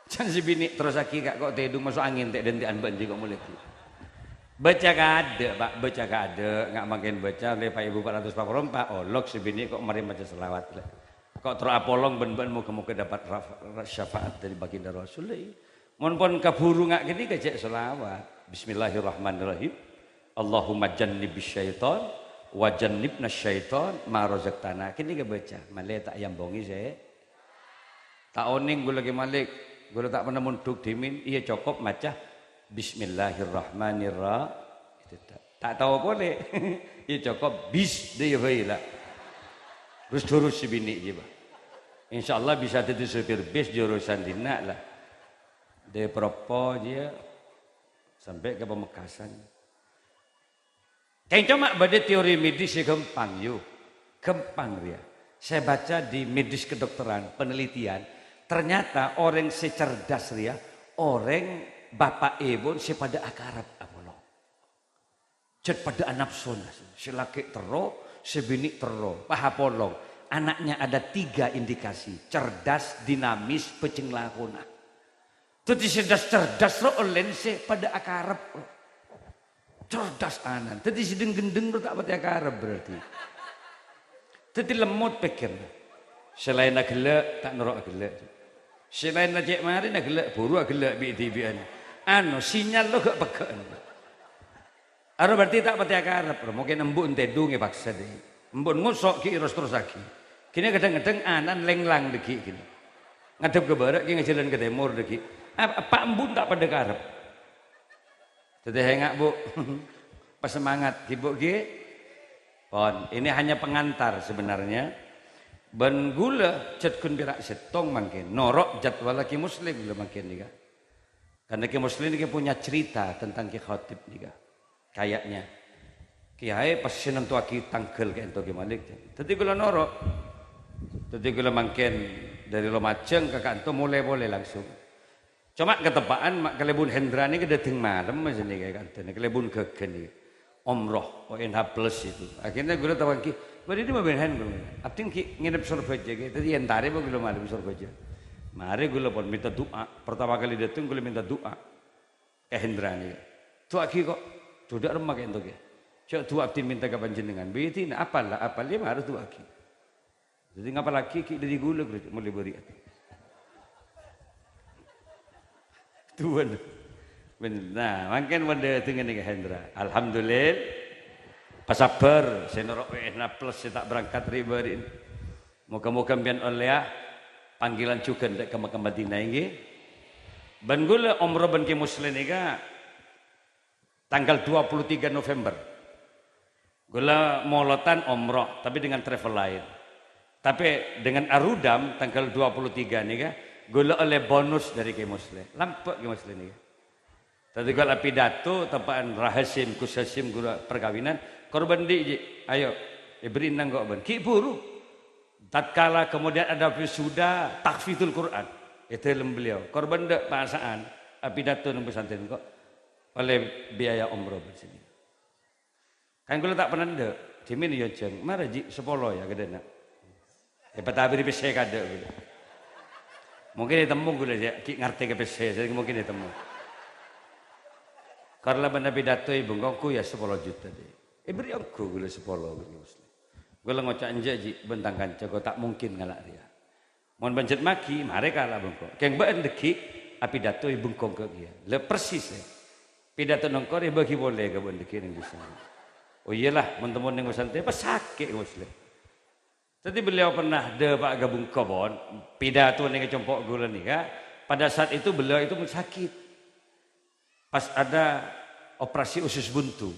Can sè binè' terrossaghi, Ka', ko' tèdung maso' angèn tè'-dântè'an bâ'na jiyâ ko' molè ghi. Baca kaadâ', Pa', baca kaadâ'. Nga' mangkèn baca ollè pa' èbu pa' ratos pa' polo empa', olok sè binè' ko' marè maca shalawat, lè. Ko' terro apolong bân bâ'na moghâ-moghâ dapat raf-, syafaat dâri baginda Rasul, lè. Mon pon kabhuru nga' ghânèka cè' shalawat. Bismillahirrahmanirrahim. Allahumma jannibis syaitan wa jannibnas syaitan ma razaqtana. Ghânèka baca, malè ta' èambhongi sè. Ta' onèng ghulâ Kè Malik, ghulâ ta' pernah mondhuk dhimèn, iyâ cokop maca Bismillahirrahmanirrahim. Itu ta', ta' tao polè. Iyâ cokop bis, dâ' iyâ bhâi la. Terus durus sè binè' jiyâ, Pa'. Insyaallah bisa dhâddhi supir bis jurusan dinna' la. Dâri Proppo jiyâ sampè' ka Pamekasan. Kèng coma bâdâ teori medis sè ghâmpang, yu. Ghâmpang rèya. Saya baca di medis kedokteran, penelitian, ternyata orèng sè cerdas rèya, orèng bapa'èpon sè padâ akarep apolong. Jhât padâ anapsona, sè lakè' terro, sè binè' terro, pas apolong. Anaknya ada tiga indikasi, cerdas, dinamis, bhâjheng lakona. Dhâddhi sè cerdas-cerdas ro ollèna sè padâ akarep ro. Cerdas anan. Dhâddhi sè dheng-ghendheng ro ta' patè akarep berarti. Dhâddhi lemmot pèkkèrra. Sè laènna ghellâ', ta' noro' aghellâ'. Sè laènna cè' marèna ghellâ', buru aghellâ' bi'-dhibi'ân. Anu, sinyal lo ghâ' peggâ'ân. Aro berarti ta' patè akarep, ro. Mungkin embu' tèdung èpaksa, dhi. Embu' ngoso' ghi' ros-terrossaghi. Ghini kadhâng-kadhâng anan lènglang dâgghi' ghini. Ngadhep ka bârâ' ghi' ngajhâlân ka tèmor dâgghi'. Ap-, apa embu' ta' padâ karep? Dhâddhi enga', Bu. Pasemangat, ghi, Bu, ghi. Pon, ini hanya pengantar sebenarnya. Bân ghulâ jhât ghun pèra' sèttong mangkèn. Noro' jadwal Kè Muslim ghulâ mangkèn nèka. Karena Kè Muslim nèka punya cerita tentang Kè Khatib nèka. Kayaknya. Kèyaè pas sè nantowaghi tangghâl ka'ènto Kè Malik. Dhâddhi ghulâ noro'. Dhâddhi ghulâ mangkèn dâri Lumajang ka ka'ènto molè polè langsung. Coma kateppa'an ma' kalèbun Hendra nèka dâteng malem, Mas, nèka ka'ènto nèka kalèbun ghâghân nèka. Umroh, O N H plus itu. Akhirnya ghulâ tawaghi, "Bâdâ è dimma bân Hen?" Ghulâ, "Abdhi ghi' ngènep Sorbhâjâ, ghi. Dhâddhi èntarè bân ghulâ malem Sorbhâjâ." Marè ghulâ pon minta du'a. Pertama kali dâteng ghulâ minta du'a. Ka Hendra nèka. "Du'aaghi ko'." "Dhu dâ' remma ka'ènto, ghi." "Jhâ' du'a abdhina minta ka panjhennengngan." "Bâdâna apal la, apal, yâ marè du'aaghi." Dhâddhi ngapallaghi ghi' dâri ghulâ, ghulâ molè bâri'â. Tuwân. Bân-, nah, mangkèn mon dâtengnga nèka Hendra. Alhamdulillah. Pasabbhâr, sè noro' W N A plus sè ta' berangkat ri'-bâri'na. Moghâ-moghâ sampèyan ollèya panggilan jhughân dâ' ka Mekkah Madinah, ènggi. Bân ghulâ umroh bân Kè Musleh nèka tanggal dua puluh tiga November. Ghulâ molodhân umroh, tapi dengan travel lain. Tapi dengan Arudam tanggal dua puluh tiga nèka, ghulâ ollè bonus dâri Kè Musleh. Lambâ' Kè Musleh nèka. Dhâddhi ghulâ apidato, teppa'an Ra Hasyim, Gus Hasyim ghulâ perkawinan, korban dhi', Ji'. Ayo, èbherri' nangko' bân. Ghi' buru. Tatkala kemudian ada wisuda tahfizul Quran, è dâlem beliau. Korban dâ' pasa'an, apidato neng pesantren ko'. Ollè biaya umroh bân sini. Kan ghulâ ta' pernah endâ'. Dhimèn yâ, Jâng. Mara, Ji', sapolo yâ, ghâdhâna. Èpatabiri pèssè kaadâ' ghulâ. Mungkin ètemmo ghulâ, yâ, ghi' ngartè ka pèssè, sè mungkin ètemmo. Karna bân apidato è bengkongku yâ sapolo juta, dhi. Èbherri' ongghu ghulâ sapolo, ghulâ Muslim. Ghulâ ngoca', "Enjâ', Ji', bân tang kanca, ko' ta' mungkin ngala' rèya." Mon panjhennengngan maghi, marè kala' bengko. Kèng bâ'na dâgghi' apidato è bengkong ka'iyâ. La persis, è. Pidato nongko rè bâgi polè ka bâ'na dâgghi' neng dissa. Oh iyalah, mon temmo neng pesantren, pas sakè' Muslim. Dhâddhi beliau pernah dâpa' ka bengko pon, pidato neng compo' ghulâ nèka. Pada saat itu beliau itu sakit. Pas ada operasi usus buntu.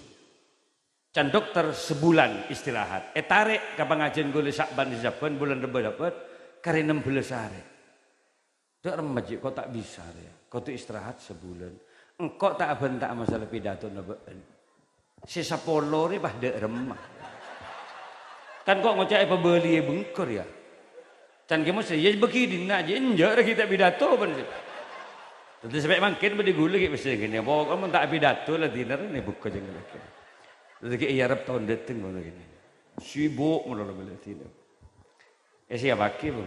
Can dokter, sebulan istirahat. Ètarè' ka pangajiân ghulâ Sya'ban sè sabbhân, bulân Rebbâ sabbhân, karè nem bellâs arè. Dâ' remma, Ji, kok ta' bisa, rè? Kodhu istirahat sabulân. Engko' ta' abhânta masalah pidatona bâ'na. Sè sapolo rè pas dâ' remma. Kan kok ngoca'è pabâliyâ bengkor, yâ? Can kè mos, yâ, bâgi dinna', Ji, enjâ' rè ghi' ta' pidato, bân, sè. Dhâddhi sampè' mangkèn bâdâ ghulâ ghi' pèssè ngènè, pokokna mon ta' pidato la dinner nè bukka jeng lagi. Dhâddhi ghi' èarep taon dâteng ngono ghi'. Sibuk malolo bâlâ dinner. Eh, siapaghi, Bu?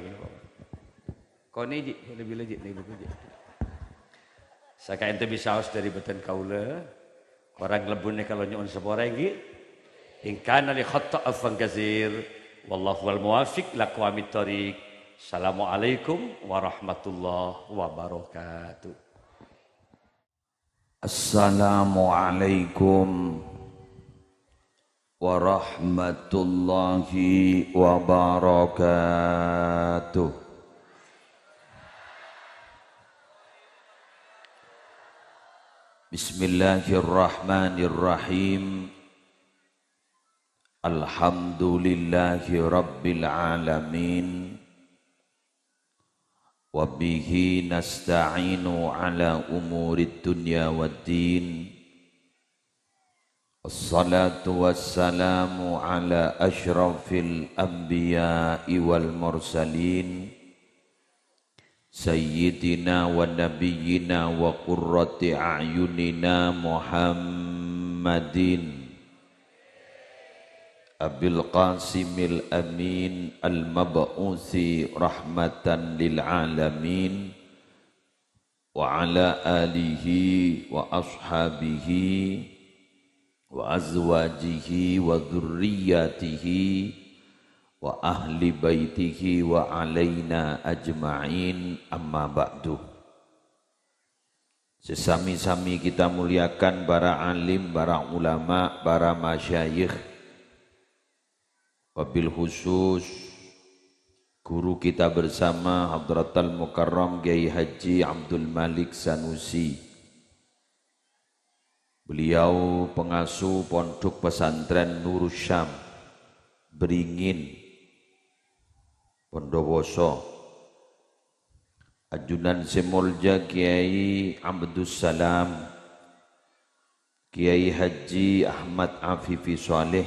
Konè, Ji, lebih lagi, nih, Bu, Ji. Sakaènto bisaos dâri bhâdhân kaulâ, korang lebbuna kaulâ nyo'on sapora, ènggi? In kana li khatta afwan katsir, wallahu wal muwaffiq ila aqwamit thoriq. Assalamualaikum warahmatullahi wabarakatuh. Assalamualaikum warahmatullahi wabarakatuh. Bismillahirrahmanirrahim. Alhamdulillahi rabbil alamin. Wa bihi nasta'inu ala umurid dunya waddin. Wassalatu wassalamu ala asyrafil anbiya'i wal mursalin, sayyidina wa nabiyyina wa qurrati a'yunina Muhammadin Abil Qasimil Amin al-mab'usi rahmatan lil alamin, wa ala alihi wa ashabihi wa azwajihi wa dzurriyyatihi wa ahli baitihi wa alaina ajma'in, amma ba'du. Sè sami-sami kita muliakan para alim, para ulama, para masyayikh, wabil khusus guru kita bersama Hadratal Mukarram Kiai Haji Abdul Malik Sanusi. Beliau pengasuh Pondok Pesantren Nurus Syam, Beringin, Bondowoso. Ajunan sè molja Kiai Abdussalam, Kiai Haji Ahmad Afifi Shaleh,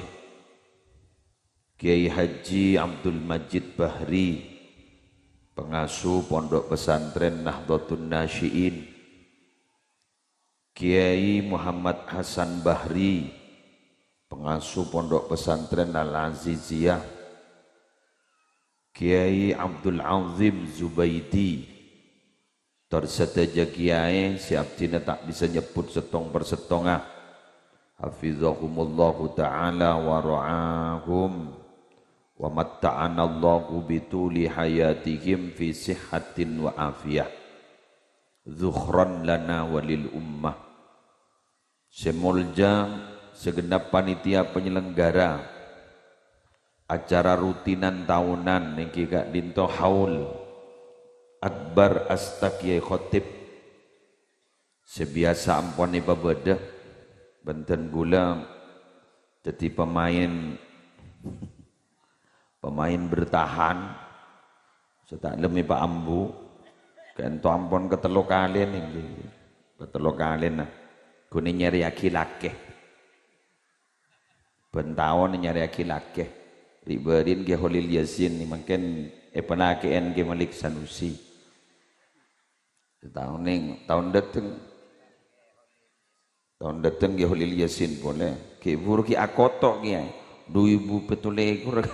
Kiai Haji Abdul Majid Bahri, pengasuh Pondok Pesantren Nahdlatun Nasyi'in, Kiai Muhammad Hasan Bahri, pengasuh Pondok Pesantren Al-Aziziyah, Kiai Abdul Azim Zubaidi, tor sadhâjâ kiai sè abdhina ta' bisa nyebbhut sèttong per sèttonga. Hafizahumullahu ta'ala wa ra'ahum, wa matta'anallahu bituli hayatihim fi sihhatin wa afiyah. Dzukhran lana wa lil ummah. Sè molja, segenap panitia penyelenggara acara rutinan tahunan ènggi ka'dinto Haul Akbar Asta Kiai Khotib sè biyasa ampon èpabâdâ, bhâdhân ghulâ dhâddhi pemain Pemain bertahan, sè ta' lem èpa ambu, ka'dinto ampon katello kalèna, ngghi. Katello kalèna. Ghun nyarèyaghi lakè. Bân taon nyarèyaghi lakè. Ri'-bâri'na Kè Kholil Yasin, mangkèn èpalakè'è Kè Malik Sanusi. Taon neng, taon dâteng. Taon dâteng Kè Kholil Yasin polè. Ghi' buru ghi' akoto' kèya. Du èbu pètto lèkor.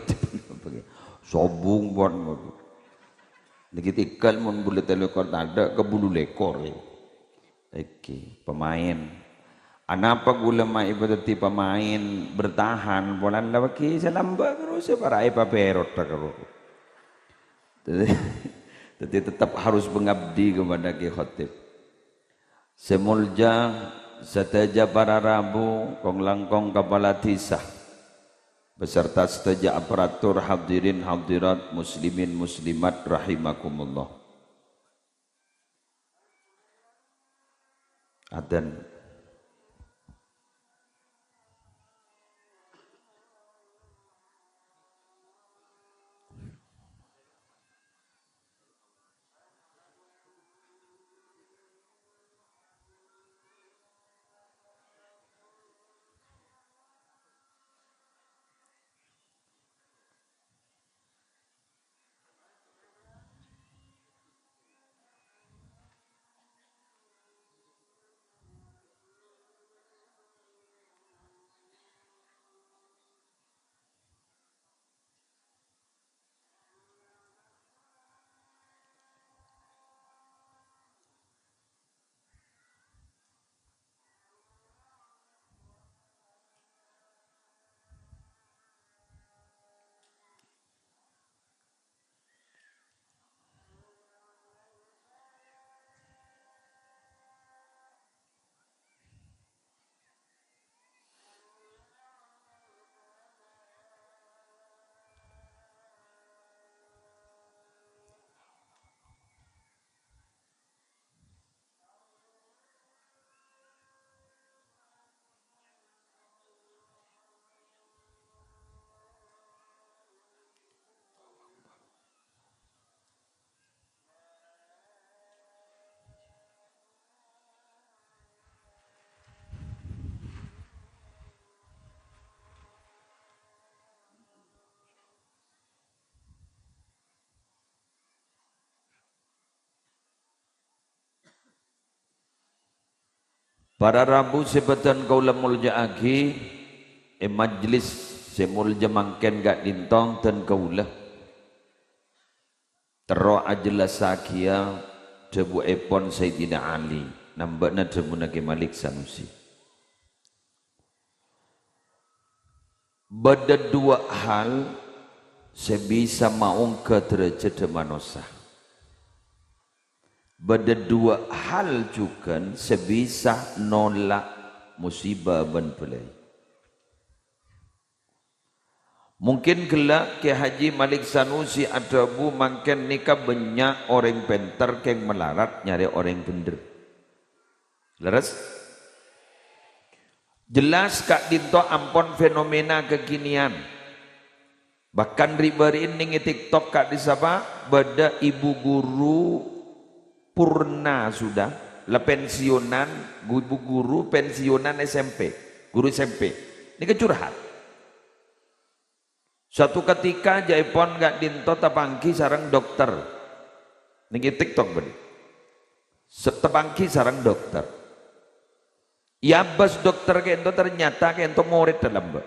Sobung pon. Nèkè tèngghâl mon bulâ tello lèkor tadâ' ka bulu lèkor, yâ. Èkè, pemain. Anapa ghulâ ma' èpadhâddhi pemain bertahan, polana la bâgi sè lambâ' terros sè para' èpapèrot terros. Dhâddhi, dhâddhi tetep harus mengabdi kepada Kè Khotib. Sè molja sadhâjâ para rabu, kong-langkong kapala dhisa, beserta sadhâjâ aparatur, hadirin hadirat, muslimin muslimat rahimakumullah. Adzan. Para rabu sè bâdhân kaulâ molja'aghi, è majlis sè molja mangkèn ka'dinto dân kaulâ terro ajellassaghiyâ dhâbuèpon Sayyidina Ali, nambâ'na dhâbuna Kè Malik Sanusi. Bâdâ duwâ' hal sè bisa maongghâ dârâjâddhâ manossa. Bâdâ duwâ' hal jhughân sè bisa nolak musibâ bân bâlâi. Mungkin ghellâ' Kè Haji Malik Sanusi adhâbu mangkèn nèka bânnya' orèng pènter kèng malarat nyarè orèng bhendher. Lerres? Jelas ka'dinto ampon fenomena kekinian. Bahkan ri'-bâri'in nèng è TikTok ka'dissa' bâdâ ibu guru purna sudah, la pensiunan, gu-, ibu guru pensiunan S M P, guru S M P. Nèka curhat. Suatu ketika, jâèpon ka'dinto tapangghi sareng dokter. Nèng è TikTok bâdâ. Se-, tapangghi sareng dokter. Èabâs dokter ka'dinto, ternyata ka'dinto morèdda lambâ'.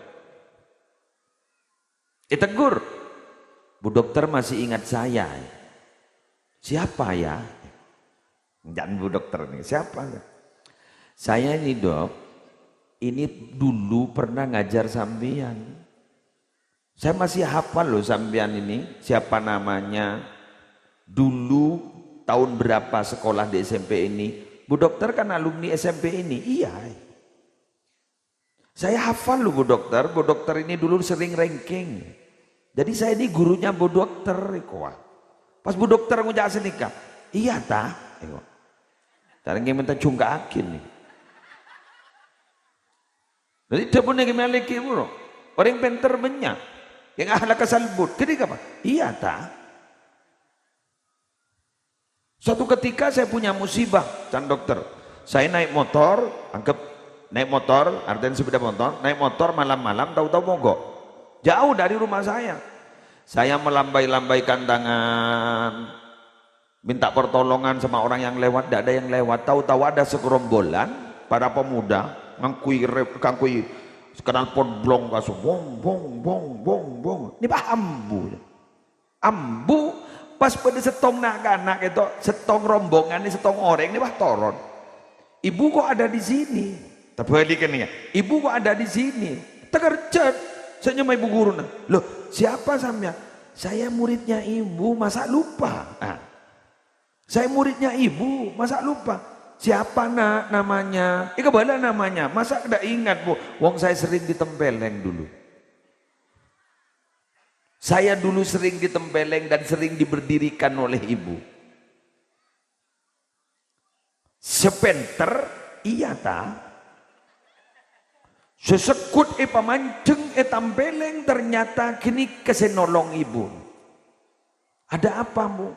Ètegghur. "Bu Dokter masih ingat saya, ya?" "Siapa, ya?" Jhân Bu Dokter nèka, "Siapa, ya?" "Saya ini, Dok, ini dulu pernah ngajar sampeyan." "Saya masih hafal loh sampeyan ini, siapa namanya. Dulu tahun berapa sekolah di S M P ini. Bu Dokter kan alumni S M P ini." "Iya. Saya hafal loh, Bu Dokter. Bu Dokter ini dulu sering ranking. Jadi saya ini gurunya Bu Dokter," èkowa. Pas Bu Dokter ngoca' sanèka, "Iyâ, ta?" èkowa. Carèng mènta jhungka'aghi nèka. Dhâddhi dhâbuna Kè Malik, buru. Orèng pènter bânnya'. Yang akhlak salbut. Ghânèka apa? "Iyâ, ta?" "Suatu ketika saya punya musibah," can dokter. "Saya naik motor, anggap naik motor, artinya sepeda motor, naik motor malam-malam, tahu-tahu mogok. Jauh dari rumah saya. Saya melambai-lambaikan tangan, minta pertolongan sama orang yang lewat, tidak ada yang lewat. Tahu-tahu ada segerombolan para pemuda ngangghuy rep-, ngangghuy knalpot blong kaso, bong, bong, bong, bong, bong." Nèka paham, Bu. Ambu, pas bâdâ sèttong na'-kana' kèto, sèttong rombongan, sèttong orèng nèka pas toron. "Ibu kok ada di sini?" Tabhâlikkan nèka, "Ibu kok ada di sini?" Takerjhât, sè nyama ibu guruna. "Loh, siapa sampeyan?" "Saya muridnya ibu, masa lupa?" Ah. "Saya muridnya ibu, masa lupa?" "Siapa, Nak, namanya?" "Èkabâlâ namanya." "Masa tidak ingat, Bu?" "Wong saya sering ditempeleng dulu." "Saya dulu sering ditempeleng dan sering diberdirikan oleh ibu." Sè pènter, iyâ, ta? Sè segghut èpamanjheng, ètampeleng, ternyata ghânèka sè nolong ibu. "Ada apa, Bu?"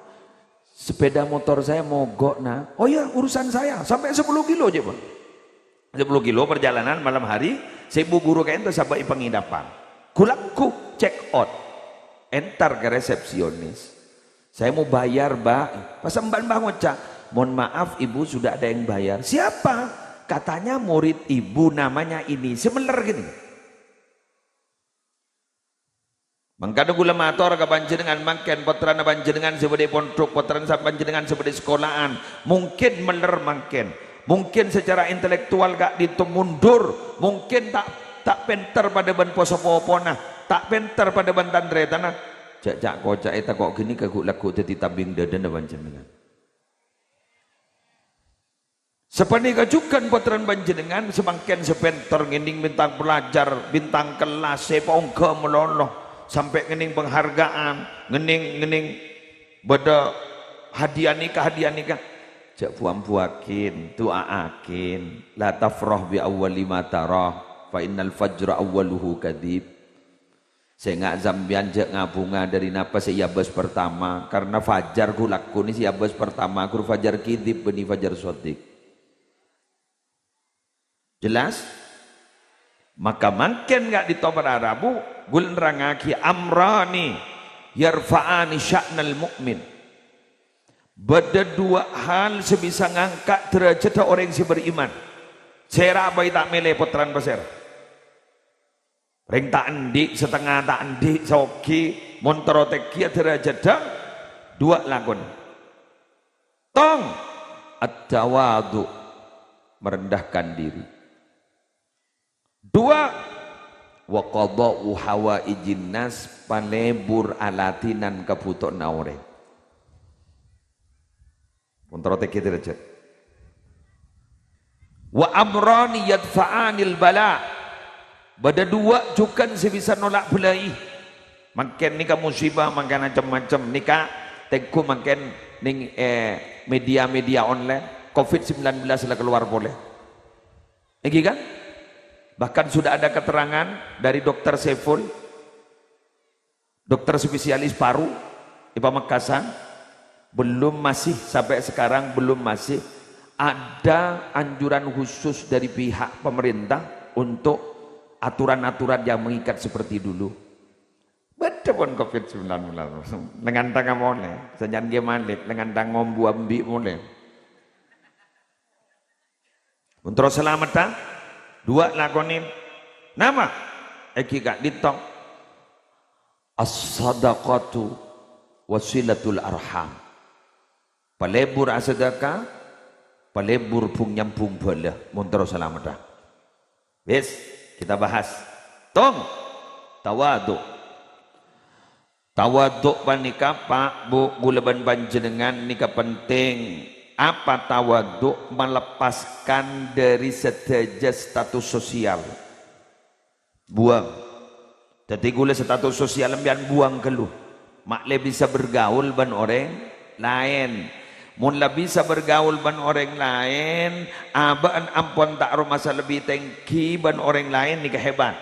"Sepeda motor saya mogok, Nak." "Oh ya, urusan saya." Sampai sepuluh kilo aja, Pak. Sepuluh kilo perjalanan malam hari, sè ibu guru ka'dinto sabâ' è penginapan. Gu-lagghu, check out. Entar ka resepsionis. "Saya mau bayar, Mbak." Pas mbah-mbah ngoca', "Mohon maaf, Ibu, sudah ada yang bayar." "Siapa?" "Katanya murid Ibu, namanya ini." Sè mèller ghânèka. Mangkana kaulâ mator ka panjhennengngan mangkèn, pottrana panjhennengngan sè bâdâ è pondhuk, pottrana sa-, panjhennengngan sè bâdâ è sekolahan, mungkin mèller mangkèn. Mungkin secara intelektual ka'dinto mundur, mungkin ta', ta' pènter padâ bân poso-popona, ta' pènter padâ bân tan-tarètanna. Jhâ', ca'-koca'è tako' ghânèka ghu'-, lagghu' dhâddhi tambing dhâdhâna panjhennengngan. Sapanèka jhughân pottrana panjhennengngan samangkèn sè pènter ngènèng bintang pelajar, bintang kelas, sè èpaongghâ malolo, sampè' ngènèng penghargaan, ngènèng, ngènèng bâdâ hadiah nèka, hadiah nèka. Jhâ' bu-ambuwâghin, du'a'aghin, "La tafrah bi awwali ma tarah, fa innal fajra awwaluhu kadzib." Sènga' sampèyan jhâ' ngabhunga dhâri napa sè èabâs partama, karna fajar ghu-, lagghu' nè sè èabâs partama, ghu fajar kidzib bânnè fajar sodik. Jelas? Maka mangkèn ka'dinto para rabu, ghu nerrangaghi amrani yarfa'ani sya'nal mu'min. Bâdâ duwâ' hal sè bisa ngangka' dârâjhâddhâ orèng sè beriman. Sèra bhâi ta' mèlè pottrana pasèra. Rèng ta' andi', satengnga ta' andi', soghi, mon terro tèngghi adarajâddhân, duwâ' lakon. Tong, at-tawadhu, merendahkan diri. Duwâ', wa qadha'u hawaijin nas, palebur aladinan kabhutowanna orèng. Pon terro tèngghi derajat. Wa amrani yadfa'anil bala. Bâdâ duwâ' jhughân sè bisa nolak bâlâi. Mangkèn nèka musibah, mangkèn cem-macem. Nèka tèngghu mangkèn nèng, eh, media-media online, covid sembilan belas la kalowar polè. Èngghi kan? Bahkan sudah ada keterangan dari Dokter Saiful, dokter spesialis paru di Pamekasan, belum masih, sampai sekarang belum masih ada anjuran khusus dari pihak pemerintah untuk aturan-aturan yang mengikat seperti dulu. Bâdâ pon covid sembilan belas. Lengan tang molè, sajan ghi Malik, lengan tang ngombu ambi' molè. Mon terro salameddhâ, duwâ' lakonè. Napa? Èngghi ka'dinto. As-sadaqatu wasilatul arham. Palebur asadaka, palebur bung-nyambung bhâlâ, mon terro salameddhâ. Wis, kita bahas. Tong, tawadhu. Tawadhu panèka, Pak, Bu, kaulâ bân panjhennengngan nèka penting. Apa tawadhu? Melepaskan dari sadhâjâ status sosial. Buwâng. Dhâddhi kaulâ status sosial sampèyan buwâng ghâllu. Ma' la bisa bergaul bân orèng laèn. Mon la bisa bergaul bân orèng laèn, abâ'na ampon ta' aromasa lebbi tèngghi bân orèng laèn nèka hebat.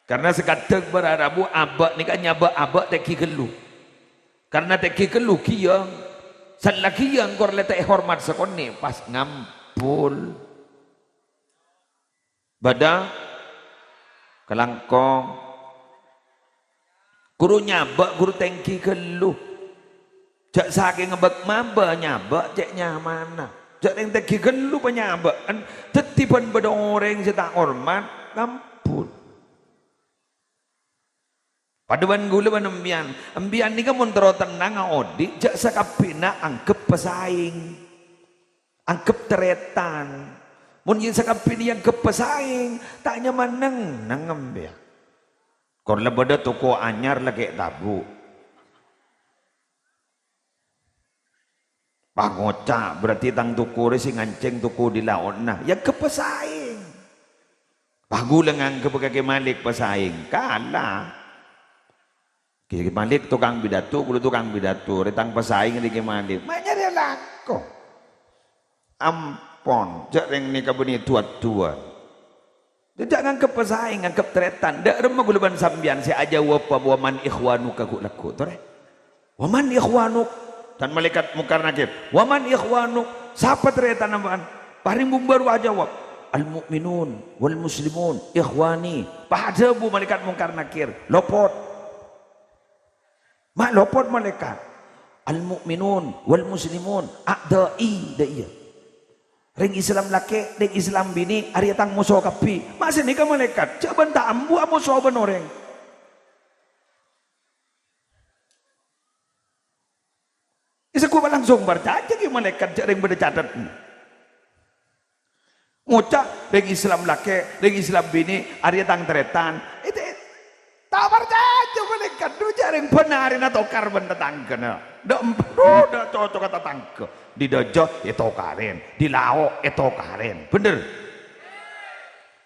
Karna sè kadhâng para rabu abâ' nèka nyabâ' abâ' tèngghi ghâllu. Karna tèngghi ghâllu ghiyâng. Sè la ghiyâng kor la ta' èhormat sakonè', pas ngampol. Bâdâ kalangkong. Ghuru nyabâ', ghuru tèngghi ghâllu. Jhâ' sakènga bâk-mabâ nyabâ' cè' nyamana. Jhâ' rèng tèngghi ghâllu panyabâ'ân, dhâddhi bân bâdâ orèng sè ta' hormat, ngampol. Padâ bân kaulâ bân empèyan. Empèyan nèka mon terro tennang aodi', jhâ' sakabbhina angghep pasaèng. Angghep tarètan. Mon jhâ' sakabbhina èangghep pasaèng, ta' nyaman neng-enneng empèyan. Kor la bâdâ toko anyar la ghi' tabu'. Pangoca', berarti tang toko rè sè ngancèng toko di lao'na. Èangghep pasaèng. Pas kaulâ nganggep ka Kè Malik pasaèng. Kala. Kè Malik tokang pidato, kaulâ tokang pidato. Rè tang pasaèng rè Kè Malik. Ma' nyarè lako. Ampon, jhâ' rèng nèka bânnè duwâ-duwâ. Jhâ' nganggep pasaèng, nganggep tarètan. Dâ' remma kaulâ bân sampèyan sè ajâwâb, "Wa man ikhwanuka," ghu'-, lagghu', torè. "Wa man ikhwanuk?" Can malaèkat Mungkar Nakir. "Wa man ikhwanuk?" Sapa tarètanna bâ'ân? Parèng bung bâru ajâwâb, "Al-mu'minun wal muslimun ikhwani." Pas adhâbu malaèkat Mungkar Nakir, "Lopot." Ma' lopot malaèkat. "Al-mu'minun wal muslimun a'da'i," dâ' iyâ. Rèng Islam lakè', rèng Islam binè', arèya tang moso kabbhi. Ma' sanèka malaèkat, jhâ' bân ta' ambu amoso bân orèng. Èsegguwa langsung parcajâ ghi' malaèkat jhâ' rèng bâdâ catet. Ngoca', "Rèng Islam lakè', rèng Islam binè', arèya tang tarètan." Ètè-, ta' parcajâ malaèkat, dhu jhâ' rèng bân arèna tokar bân tatangghâna. Dâ' empa-, dhu, dâ' cocoka tatangghâ. Di dâjâ ètokarèn, di lao' ètokarèn. Bhender?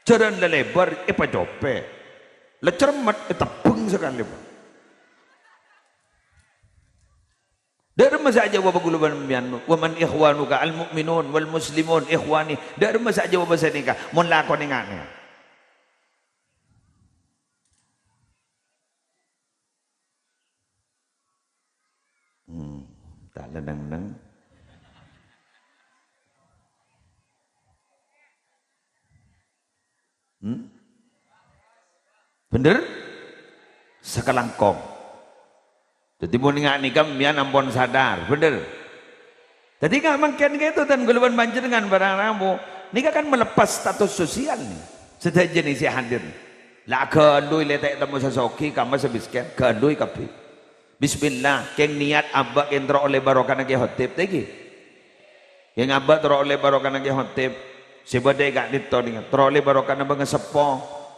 Jhârân la lèbâr èpacopè. La cermet ètebbhâng sakalè, Pak. Dâ' remma sè ajâwâb kaulâ bân sampèyan, "Wa man ikhwanuka?" "Al-mu'minun wal muslimun ikhwani." Dâ' remma sè ajâwâb sanèka, mon lakonè nga'-, nga'-. Hmm, ta' la neng-enneng. Hmm? Bhender? Sakalangkong. Dhâddhi, mon nga' nèka sampèyan ampon sadar, bhender? Dhâddhi, nga' mangkèn kèto, dân kaulâ bân panjhennengan para rabu. Nèka kan melepas status sosial nè. Sadhâjâna sè hadir. La ghâllu lè ta' ètemmo sè soghi, kamma sè mèskèn, ghâllu kabbhi. Bismillah, kèng niat abâ' kèng terro ollè barokana Kè Khotib, ta' ghi? Kèng abâ' terro ollè barokana Kè Khotib. Sè bâdâ è ka'dinto nèka, terro ollè barokana bângaseppo,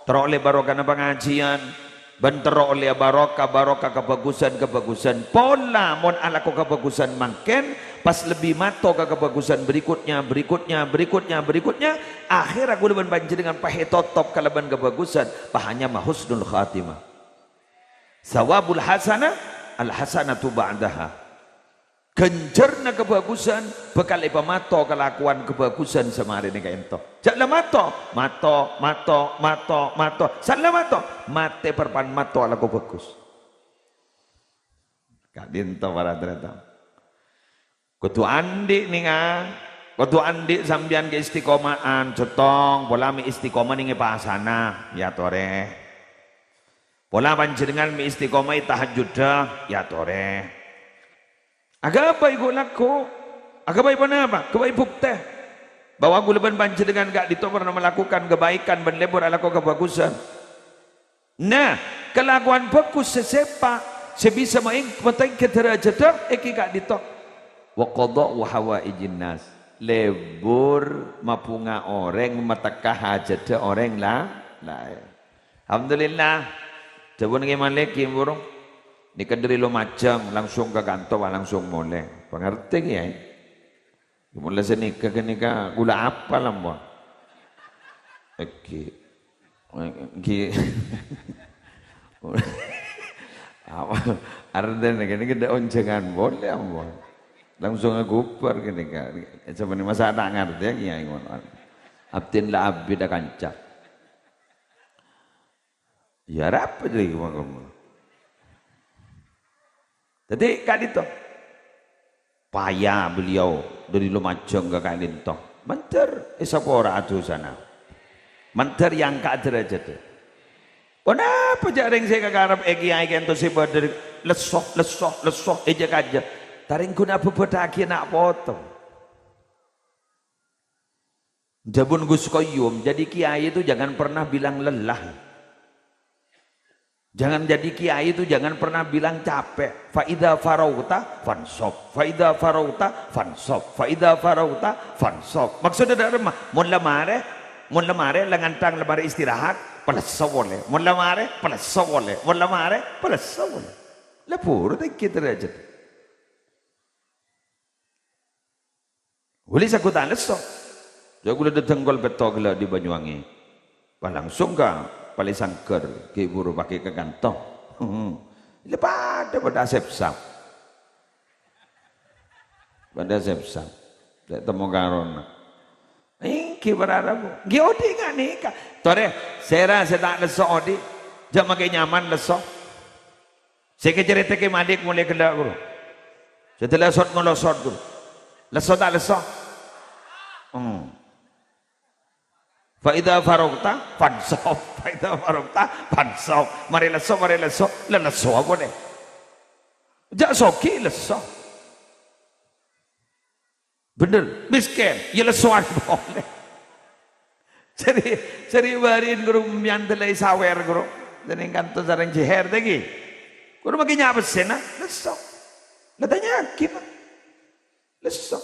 terro ollè barokana pangajiyân, bân terro ollè barokah, barokah kabhâghusân, kabhâghusân. Pola mon alako kabhâghusân mangkèn, pas lebbi mato ka kabhâghusân berikutnya, berikutnya, berikutnya, berikutnya. Akhèrra kaulâ bân panjhennengngan pas ètotop kalabân kabhâghusân, pas anyama husnul khatimah. Tsawabul hasanah, al hasanatu ba'daha. Ghânjhârânna kabhâghusân bhâkal èpamato kalakowan kabhâghusân samarèna ka'dinto. Jhâ' la mato, mato, mato, mato, mato. Sala mato, matè parappa'na mato alako bhâghus. Ka'dinto para tarètan. Kodhu andi' nèka, kodhu andi' sampèyan kaistiqoma'an, cèttong, pola mè' istiqomah nèng è pasana, yâ torè. Pola panjhennengngan mè' istiqomah è tahajjudda, yâ torè. Aghâbây ghu-, lagghu'. Aghâbây ponapa? Ghâbây buktè bahwa kaulâ bân panjhennengngan ka'dinto pernah melakukan kebaikan bân lebur alako kabhâghusân. Nah, kalakowan bhâghus sè sèpa', sè bisa maèng-, matèngghi dârâjhâddhâ èngghi ka'dinto. Wa qadha'u hawaijin nas. Lebur mabhunga orèng, matekka hajhâddhâ orèng la-, laèn. Alhamdulillah. Dhâbuna Kè Malik, Kè Burung. Nèka dâri Lumajang, langsung ka kanto, wah, langsung molè. Pangartè, Kèyaè? Mola sanèka ghânèka ghulâ apal ampon. Èngghi. Èngghi. Apa? Artèna ghânèka dâ' onjhângan polè ampon. Langsung aghubâr ghânèka. Sampèyan masa ta' ngartè, Kèyaè, ngono. Abdhina la abit akanca. Yâ, arapa jârèya mangkana? Dhâddhi, ka'dinto. Paya beliau dâri Lumajang ka ka'dinto. Mandhâr èsapora dhusana. Mandhâr èangka' dârâjhâddhâ. Ponapa jhâ' rèng sè èkakarep è kèyaè ka'dinto sè bâdâ lesso, lesso, lesso, èjhâ-kajhâ? Tarèng ghun abhâbhâdhâghi ana' poto. Dhâbuna Gus Qayyum, jadi kiai itu jangan pernah bilang lelah. Jangan jadi kiai itu jangan pernah bilang capek. "Fa idza faraghta fanshab, fa idza faraghta fanshab, fa idza faraghta fanshab." Maksudnya dâ' remma, mon la marè, mon la marè, la ngantang la marè istirahat, palesso polè. Mon la marè, palesso polè. Mon la marè, palesso polè. La buru ta' èngghi dârâjhâddhâ. Wali sagutan lesso. Jhâ' ghulâ dâteng kol pètto ghellâ' dâri Banyuwangi. Pas langsung ka Palè Sangghâr, ghi' buru paghi' ka kanto. La padâ, padâ asepsap. Padâ asepsap. Ta' ètemmo karona. Èngghi para rabu. Èngghi odi' ghânèka. Torè, sèra sè ta' lesso odi'. Jhâ' makè nyaman lesso. Sè ècarèta Kè Malik molè ghellâ', ghuru. Sè dâlâ sot ngolosot, ghuru. Lesso ta' lesso? Hmm. "Fa idza faraghta fanshab, fa idza faraghta fanshab." Marè lesso, marè lesso, la lesso apa nè? Jhâ' soghi lesso. Bhender, mèskèn, yâ lessowan polè. Jârèya, jârèya bâri'in, ghuru, mèyan dâlâi sawèr, ghuru. Jhâ' nèng kanto sareng jhâhèr, ta' ghi? Ghuru makè nya' pèssèna, lesso. La tanya'aghi, Pak. Lesso.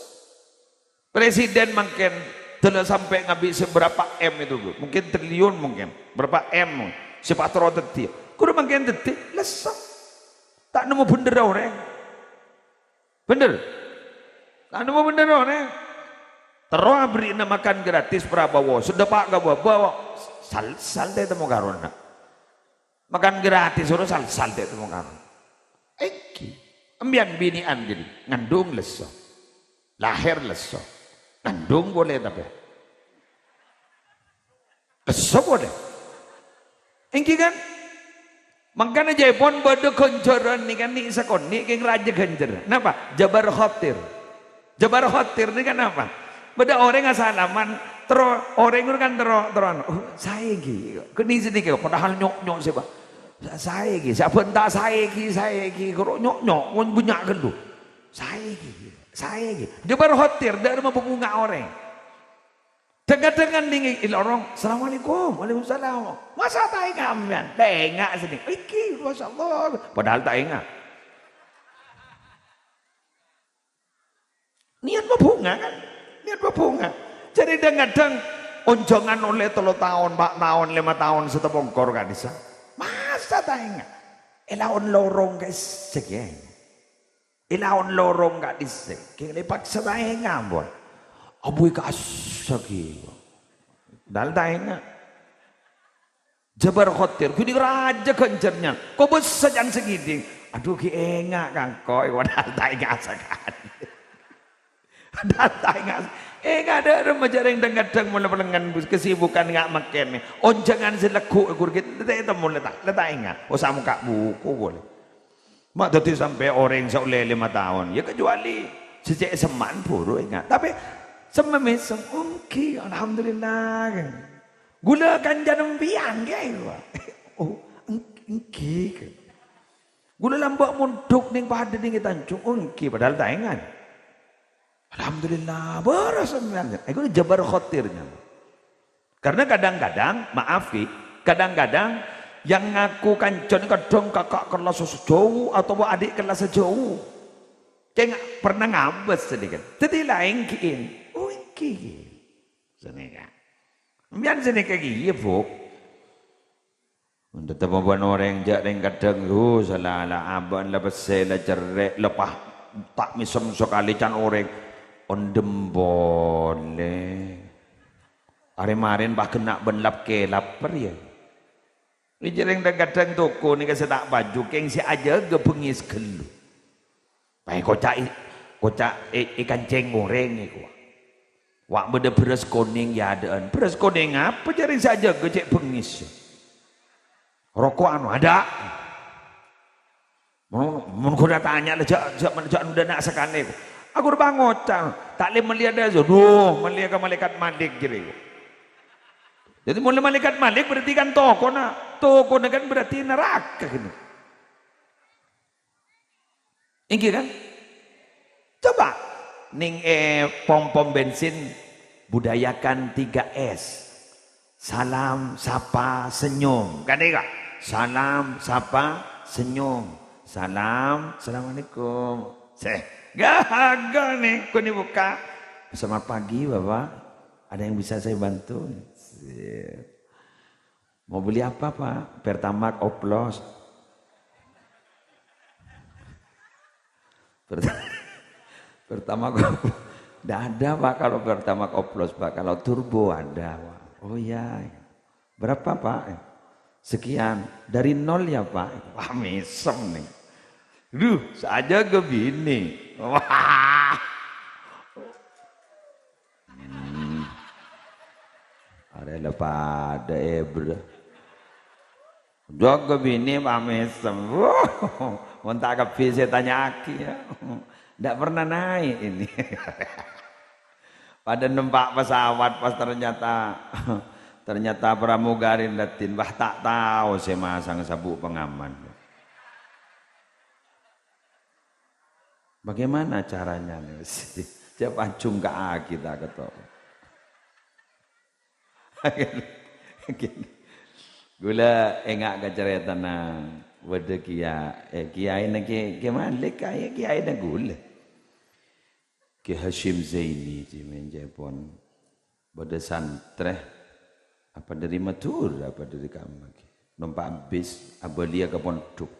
Presiden mangkèn dâlâ sampè' ngabi' sè berapa M itu, Bu? Mungkin triliun mungkin. Berapa M sè patro dhâddhi. Ghuru mangkèn dhâddhi, lesso. Ta' nemmo bhender orèng. Bhender? Ta' nemmo bhender, nè? Terro aberri'na makan gratis, Prabowo. Sè dâpa' ka bâbâ, sal-, sal ta' ètemmo karona. Makan gratis, oro sal-, sal ta' ètemmo karona. Èngghi. Empèyan binè'an ghâdhi, ngandung lesso. Lahèr lesso. Ngandung polè tapè. Lesso polè. Èngghi kan? Mangkana jhâ' pon bâdâ ghânjhârân nèka nè' sakonè' kèng rajâ ghânjhâr. Napa? Jabar khotir. Jabar khotir nèka napa? Bâdâ orèng asalaman, terro orèng kan terro, terro anu, "Oh, saè ghi." Kènè' sanèka, padahal nyo'-nyo' sè, Pak. Sa-, saè ghi, sabhân ta' saè ghi, saè ghi, karo nyo'-nyo', mon bânnya' ghâllu. Saè ghi, saè ghi. Jabar khotir, dâ' remma bhunga orèng. Dhâng-kadhâng kan nèng è lorong, "Assalamualaikum." "Waalaikumsalam." Masa ta' enga' sampèyan? Ta' enga' sè nèng. Iki, masyaallah. Padahal ta' enga'. Niat mabhunga, kan? Niat mabhunga. Jârèya dhâng-kadhâng onjhângan ollè tello taon, pa' taon, lèma taon, sè tapongkor ka'dissa'. Masa ta' enga'? È laon lorong, guys, sè kèya. È laon lorong ka'dissa'. Kèng lè paksa ta' enga', ampon. Abuy ka'assa kèya. Dal ta' enga'. Jhâbâr khotir, ghânèka rajâ ghânjhârânna. Kobâsa can sè ngèdhing. Adhu, ghi' enga' kangko, padahal ta' enga' sakalè. Padahal ta' enga', enga' dâ' remma jârèya dhâng-kadhâng mola palengngan kesibukan nga' makkènè. Onjhângan sè lagghu' è ghuru ghi' ta' ètemmo la ta', la ta' enga'. Osa mokka' buku polè. Ma' dhâddhi sampè' orèng sè ollè lèma taon, ya kecuali sè cè' semma'an buru enga'. Tapè semmè mèsem, "Èngghi, alhamdulillah." Ghulâ kancana sampèyan, ghi, Pak. "Oh, èng-, èngghi," ghi. "Ghulâ lambâ' mondhuk nèng padâ nèng è Tanjung." "Oh, èngghi," padahal ta' enga'. "Alhamdulillah, bârâs sampèyan." Èko jhâbâr khotirnya. Karena kadang-kadang, maaf, Ki, kadang-kadang yang ngaku kancana kadhâng kaka' kellas sè jhâu otabâ adhi' kellas sè jhâu. Kèng pernah ngabâs sedikit. Dhâddhi la èngghi. Oh, èngghi. Sanèka. Sampèyan sanèka kèya, Bu. Mon tetep bân orèng jhâ' rèng kadhâng, hu, sala la abâ'na la pèssè, la cerrè', la pa-, ta' mèsem sakalè can orèng. Ondhem polè. Arè marèn pas ghenna' bân lap-kèlap, per, ya. Rèya rèng dhâng-kadhâng toko nèka sè ta' paju, kèng sè ajâgâ bengngis ghâllu. Paè koca' è, koca' è, èkancèng orèng èko. Wa' bâdâ bherrâs konèng è adâ'ân. Bherrâs konèng apa jârèya sè ajâgâ cè' bengngis? Roko' anu, adâ'. Mon, mon ghun atanya la jhâ', jhâ', jhâ' nodâna sakalè. Aku rè pangoca', ta' lè mellèya dâ', duh, mellèya ka Malaèkat Malik jârèya. Dhâddhi mon lè Malaèkat Malik berarti kan tokona, tokona kan berarti naraka gini. Èngghi, kan? Coba, nèng è pom-pom bensin, budayakan tiga S. Salam, sapa, senyum. Kan, èngghi? Salam, sapa, senyum. Salam, assalamualaikum. Sè, gaga nèng, kuni buka. "Selamat pagi, Bapak. Ada yang bisa saya bantu?" Sip. "Mau beli apa, Pak?" "Pertamax oplos." Perta-, Pertamax oplos. "Nggak ada, Pak, kalau Pertamax oplos, Pak. Kalau turbo ada, Pak." "Oh, iya. Berapa, Pak?" "Sekian." "Dari nol ya, Pak?" Wah, mèsem nèng. Duh, sè ajâgâ binè. Wah. Hmm. Arè la padâ èbra. Jâgâ binè pamèsem. Wuh, mon ta' kabbhi sè ètanya'aghi, ya. Ndak pernah naik ini. Padâ nempa' pesawat, pas ternyata, ternyata pramugari lattin. Wah, ta' tao sè masang sabuk pengaman. Bagaimana caranya, nè? Jhâ' pajhungka'aghi ta' ketoro. Ghulâ enga' ka carètana bâdâ kiya-, eh, kiyaèna Ki, Ki Malik, kiya-, kiyaèna ghulâ. Ki Hasyim Zaini, cè' mènjâèpon. Bâdâ santrè, apa dâri Madhurâ, apa dâri kamma ghi, nompa' bis abâliyâ ka pondhuk.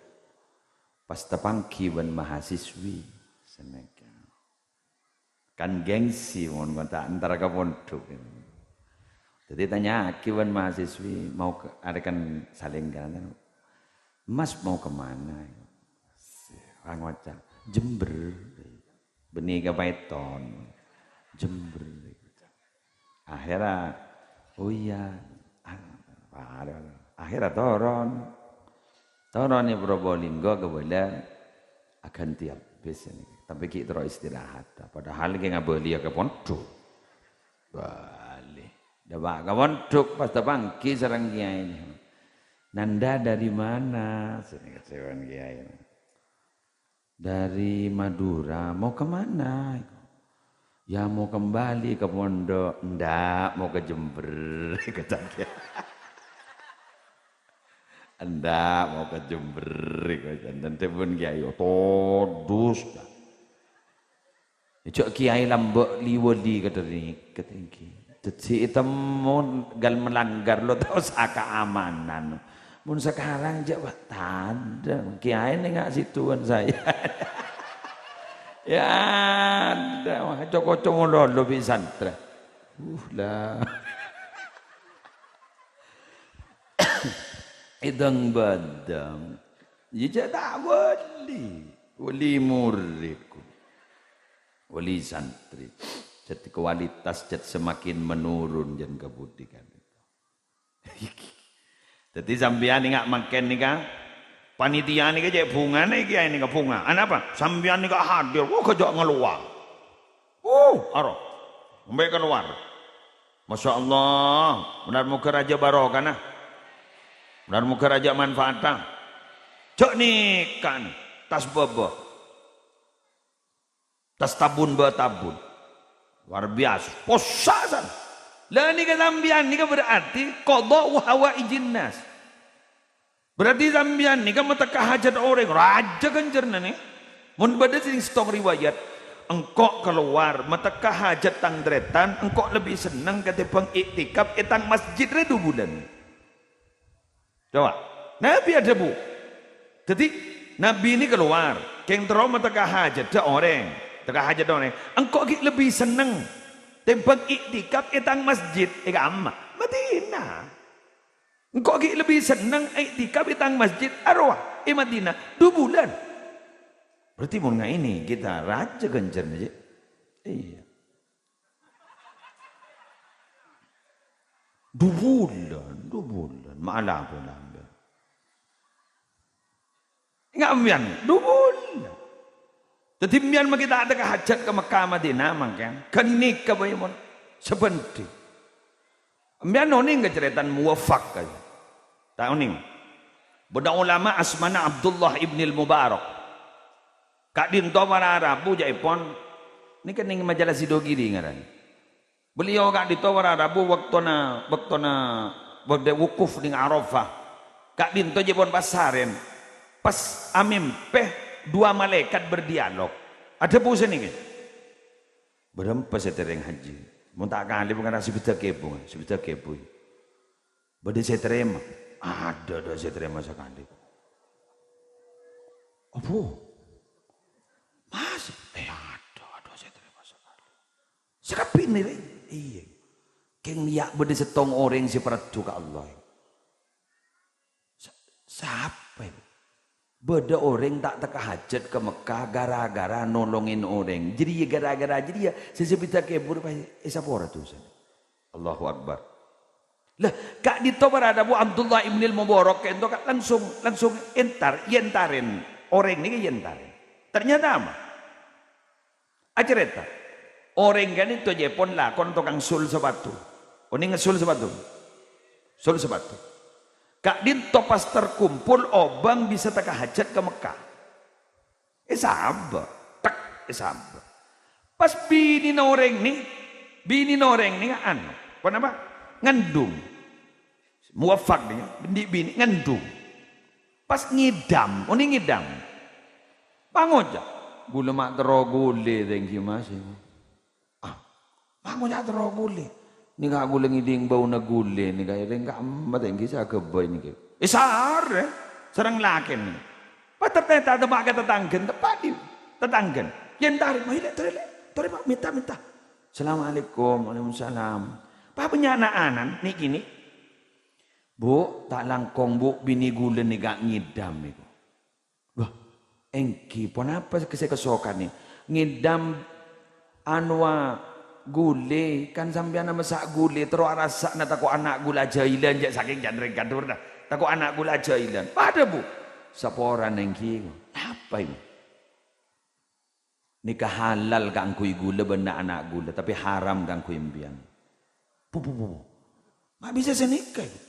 Pas tapangghi bân mahasiswi, sanèka. Kan gengsi mon ta' entar ka pondhuk. Dhâddhi tanya'aghi bân mahasiswi, mau ke, arè kan salèngkana, "Mas mau ke mana?" Ngoca', "Jember." Bânnè ka Paiton. Jember. Akhèrra, oh iya. Akhèrra toron. Toron è Probolinggo kabâlâ aghântèyan bis ini. Tapè ghi' terro istirahat. Padahal ghi' ngabâliyâ ka pondhuk. Bâli. Dâpa' ka pondhuk pas tapangghi sareng kiyaèna. "Nanda dari mana?" Sè nèka sèwan kiyaèna. "Dari Madura, mau ke mana?" "Ya, mau kembali ke pondok." "Endak, mau ke Jember," kata dia. "Endak, mau ke Jember," kata. Dan telepon kiai, "Oh, todus." Jhâ' kiai lambâ' li-wali kadhâri kètèngghi. Dhâddhi ètemmo ghâl melanggar lo tao saka amanan. Mon sakarang jhâ' wa-, tadâ'. Kiai nènga' situan saya. Ya ada, wah, co-koco mololo bi' santrè. Uh, la. Èdâng-bâdâng. Iyâ jhâ' ta' wali. Wali murid. Wali santri. Jadi kualitas jhât semakin menurun jhân kabudi ka'dinto. Jadi sampèyan nènga' mangkèn nèka, panitia nèka cè' bhungana kiai nèka bhunga. Anapa? Sampèyan nèka hadir, wah, ghâjâ' ngalowar. Uh, aro. Sampai keluar. Masya Allah. Munar-muga rajâ barokana. Munar-muga rajâ manfaata. Jhâ' nèka, tas bâbâ. Tas tabun bâ tabun. Luar biasa. Possa' san. Lah nèka sampèyan nèka berarti qadha wa hawaijin nas. Berarti sampèyan nèka matekka hajat orèng, rajâ ghânjhârânna nè. Mon bâdâ sè settong riwayat, engko' kalowar matekka hajat tang tarètan, engko' lebbi senneng katèmbhâng iktikaf è tang masjid rè du bulân. Coba, Nabi adhâbu. Dhâddhi, Nabi nè kalowar, kèng terro matekka hajâddhâ orèng, tekka hajâddhâ orèng. Engko' ghi' lebbi senneng tèmbhâng iktikaf è tang masjid, è kamma, Madinah. Engko' ghi' lebbi senneng iktikaf è tang masjid arowa è Madinah du bulân. Berarti mon nga' ini kita rajâ ghânjhârânna, jâ'? Iyâ. Du bulân, du bulân, malah bulân. Nga' mbiyan, du bulân. Dhâddhi mbiyan mangkè ta' tekka hajât ka Mekkah Madinah mangkèn. Ghânèka bhâi mon sabhendhi. Mbiyan onèng ka carètana Muwaffaq kaya. Ta' onèng. Bâdâ ulama asmana Abdullah ibnil Mubarak. Ka'dinto para rabu jâèpon. Nèka nèng majalah Sidogiri ngaran. Beliau ka'dinto para rabu bâktona, bâktona bâdâ wukuf nèng Arafah. Ka'dinto jâèpon pas sarèn. Pas amèmpè dua malaikat berdialog. Adhâbu sanèka. Bârâmpa sè terrèng hajji? Mon ta' kalèp ngarang sabidhâk èbu, sabidhâk èbu. Bâdâ sè tarèma? Adâ', adâ' sè tarèma sakalè. Apa? Mas? Eh, adâ', adâ' sè tarèma sakalè. Sakabbhiyânna rèng? Iyâ. Kèng nèya' bâdâ settong orèng sè parlo ka Allah. Sa-, sapa, Bu? Bâdâ orèng ta' tekka hajât ka Mekkah gara-gara nolongè orèng. Jârèya gara-gara jârèya sè sabidhâk èbu pas èsapora dusana. Allahu Akbar. Lah, ka'dinto para rabu Abdullah ibnil Mubarak ka'dinto ka-, langsung, langsung entar, èntarè. Orèng nèka èntarè. Ternyata apa? Acarèta, orèng ka'dinto jâèpon lakon tokang sul sapatu. Onèng sul sapatu? Sul sapatu. Ka'dinto pas terkumpul obâng bisa tekka hajât ka Mekkah. Èsabâ', tek, èsabâ'. Pas binèna orèng nè, binèna orèng nè anu, ponapa? Ngandung. Muwaffaq nè, binè', binè' ngandung. Pas ngèdhâm, onèng ngèdhâm. Pas ngoca', "Ghulâ ma' terro ghulè, tèngghi, Mas." Ah, ma' ngoca' terro ghulè. Nèka ghulâ ngèdhing bâuna ghulè nèka, rèng ka'emma tèngghi sè aghâbây nèka. Eh, sarè, sareng lakèna. Pas ternyata teppa' ka tatangghâna, teppa' di tatangghâna. Yèn tarèma, "Ayo, lè', torè, lè'. Torè, Pak, mènta, mènta." "Assalamualaikum." "Waalaikumsalam." Pas bânnya' na'-ana'na nè' kènè'. "Bu, ta' langkong, Bu, binè ghulâ nèka ngèdhâm nèko." "Wah, èngghi, ponapa sè kasokanè? Ngèdhâm anowa ghulè, kan sampèyan massa' ghulè, terro arassa'na tako' ana' ghulâ ajhâilan, jâ' sakèng can rèng kadhurna. Tako' ana' ghulâ ajhâilan." "Padâ, Bu." "Saporana èngghi." "Napa, Bu?" "Nèka halal kaangghuy ghulâ bân na'-ana' ghulâ, tapè haram kaangghuy empèyan." "Bu, bu, bu, bu. Ma' bisa sanèka, Bu?"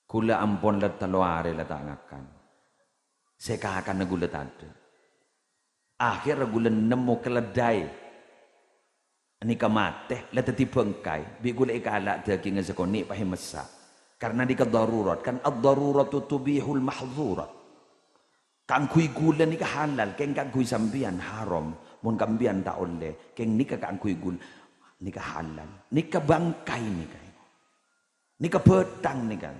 "Ghulâ ampon la tello arè la ta' ngakan. Sè èkakanna ghulâ tadâ'. Akhèrra ghulâ nemmo keledai Nèka matè, la dhâddhi bângkai, bi' ghulâ èkala' dhâghingnga sakonè' pas èmessa'. Karna nèka darurat, kan ad-daruratu tubihul mahdzurat. Kaangghuy ghulâ nèka halal, kèng kaangghuy sampèyan haram. Mon sampèyan ta' ollè, kèng nèka kaangghuy ghulâ nèka halal. Nèka bângkai nèka. Nèka bhâthang nèka.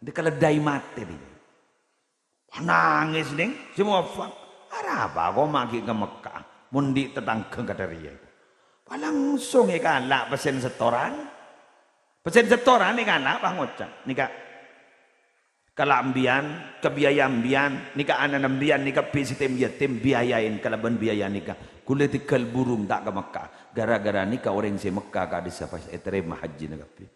Nèka ledai matè nèka. Nangès, nèng, sè mowafak. Arapa koma ghi' ka Mekkah? Mon andi' tatangghâ kadhâriyâ. Pas langsung èkala' pèssèna setoran. Pèssèna setoran èkala' pas ngoca', nèka, "Kala' embiyan, ka biaya embiyan, nèka ana'na embiyan, nèka bi' sè yatim-yatim biayaè kalabân biaya nèka. Ghulâ tèghâl burung ta' ka Mekkah. Ghârâ-ghârâ nèka orèng sè Mekkah ka'dissa' pas ètarèma hajjina kabbhi."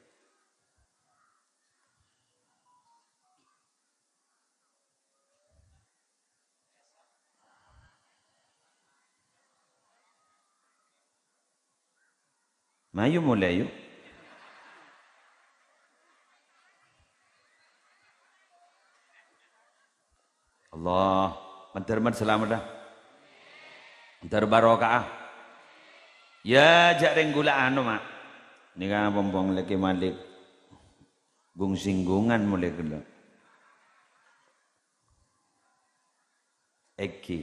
Mayu molè, yu. Allah, mandhâr man salamet, ah. Mandhâr barokah, ah. Ya, jhâ' rèng ghulâ anu, Ma'. Nèka pompong lagi malik. Gung-singgungan molè ghellâ'. Èngghi.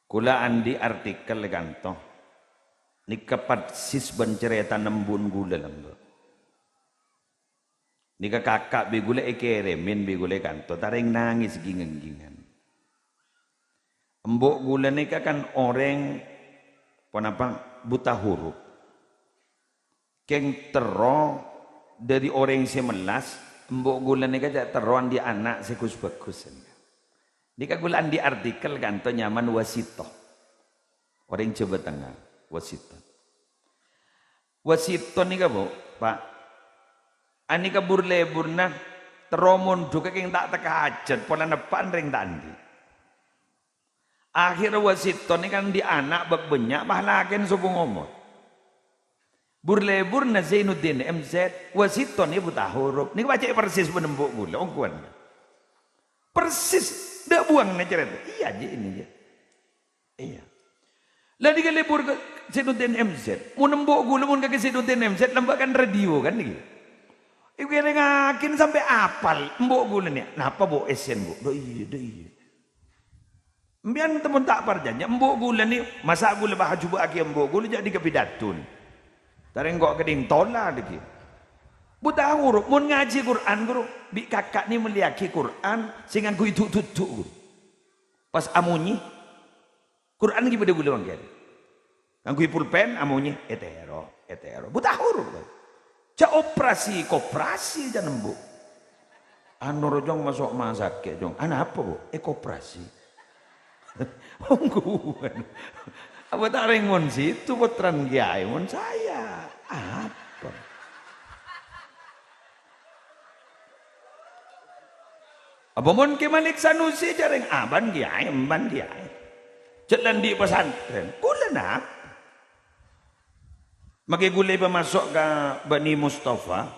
Ghulâ andi' artikel è kanto. Nèka persis bân carètana embu'en ghulâ lambâ'. Nèka kaka' bi' ghulâ èkèrèmè bi' ghulâ è kanto, ta' rèng nangès ging-ènggingan. Embu' ghulâ nèka kan orèng, ponapa, buta huruf. Kèng terro dhâri orèng sè mellas, embu' ghulâ nèka jhâ' terro andi' ana' sè ghus-bhâghus. Nèka ghulâ andi' artikel kanto nyamana Wasito. Orèng Jhâbâ Tengnga, Wasito. Wasito nèka, Bu, Pa', anèka bur-leburna terro mondhughâ kèng ta' tekka hajhât, polana eppa'na rèng ta' andi'. Akhèrra Wasito nèka andi' ana' bâ-, bânnya', pas lakèna sobung omor. Bur-leburna Zainuddin M Z, Wasito nèka buta huruf. Nèka pajhât persis bân embu' ghulâ, ongghuwân. Persis, dâ' buwângnga carèta. Iyâ, jiyâ, ini, jiyâ. Iyâ. La, nèka lebur ka Zainuddin M Z. Mon embu' ghulâ, mon kakè Zainuddin M Z, lambâ' kan radio, kan, nèka. Èkèrèngngaghi sampè' apal, embu' ghulâ nèka. Napa, Bu, essèna, Bu? Dâ' iyâ, dâ' iyâ. Empèyan temmo ta' parcajâ, embu' ghulâ nè, masa' ghulâ bâ-, ajhubâ'âghi embu' ghulâ jhâ' dhi' kapidatona. Tarèng ko' kèdhing tola dhiggi'. Buta huruf, mon ngajhi Qur'an, ghuru, bi' kaka' nè mellèyaghi Qur'an sè ngangghuy du'-dudu', ghuru. Pas amonyè, Qur'an ghi' bâdâ ghulâ mangkèn. Ngangghuy pulpen, amonyè, ètèro, ètèro. Buta huruf, kan? Jhâ' operasi, koperasi, jhâ' nembu. Anu, ro, Cong, maso' ma' sakè', Cong. Anapa, Bu? Èkoperasi. Ongghuwân. Apa ta' rèng mon situ, pottrana kiyaè, mon saya? Apa? Apa mon Kè Malik Sanusi jhâ' rèng abân kiyaè, emban kiyaè. Jhâ' la andi' pesantren. Ghulâ napa? Makè ghulâ èpamaso' ka Bani Mustafa,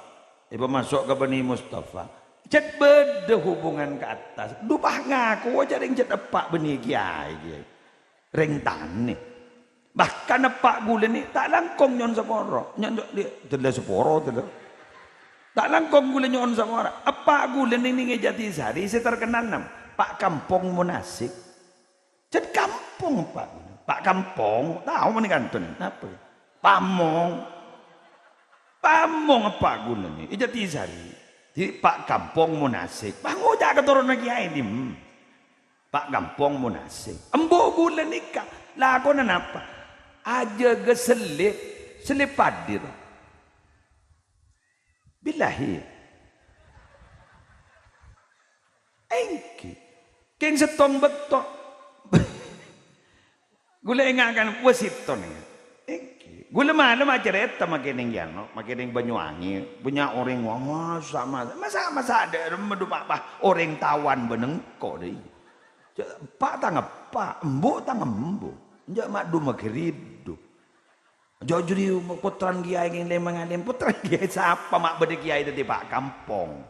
èpamaso' ka Bani Mustafa. Jhât bâdâ hubungan ka attas. Dhu pas ngakowa jhâ' rèng jhât eppa' bânnè kiyaè, kiyaè. Rèng tanè. Bahkan eppa' ghulâ nè ta' langkong nyo'on saporo. Nyo-, nyo-, della saporo, della. Ta' langkong ghulâ nyo'on saporo. Eppa' ghulâ nè nèng è Jatisari sè terkenal nam. Pa' Kampong Munasik. Jhât kampong, Pa'. Pa' Kampong. Tao mènè kantona. Napa? Pamong. Pamong eppa' ghulâ nè. È Jatisari. Dhi' Pa' Kampong Munasik. Pas ngoca' katoronan kiyaè, dim. Pa' Kampong Munasik. Embu' ghulâ nèka lakona napa? Ajâgâ sellè, sellè paḍi, to. Billahi. Èngghi. Kèng sèttong bâkto. Ghulâ ènga' kan, wah, sèttong nèka. Èngghi. Ghulâ malem acarèta makè nèng Yano, makè nèng Banyuwangi. Bânnya' orèng, wah, masa', masa', masa', masa' dâ' remma dhu pa', pa', orèng taowan bân engko', dâi. Jhâ', eppa' tang eppa', embu' tang embu'. Enjâ' ma' dhu magheridhu. Jhâ' jârèya pottrana kiyaè kèng lèma ngalèm. Pottrana kiyaè sapa ma' bâdâ kiyaè dhâddhi pa' kampong?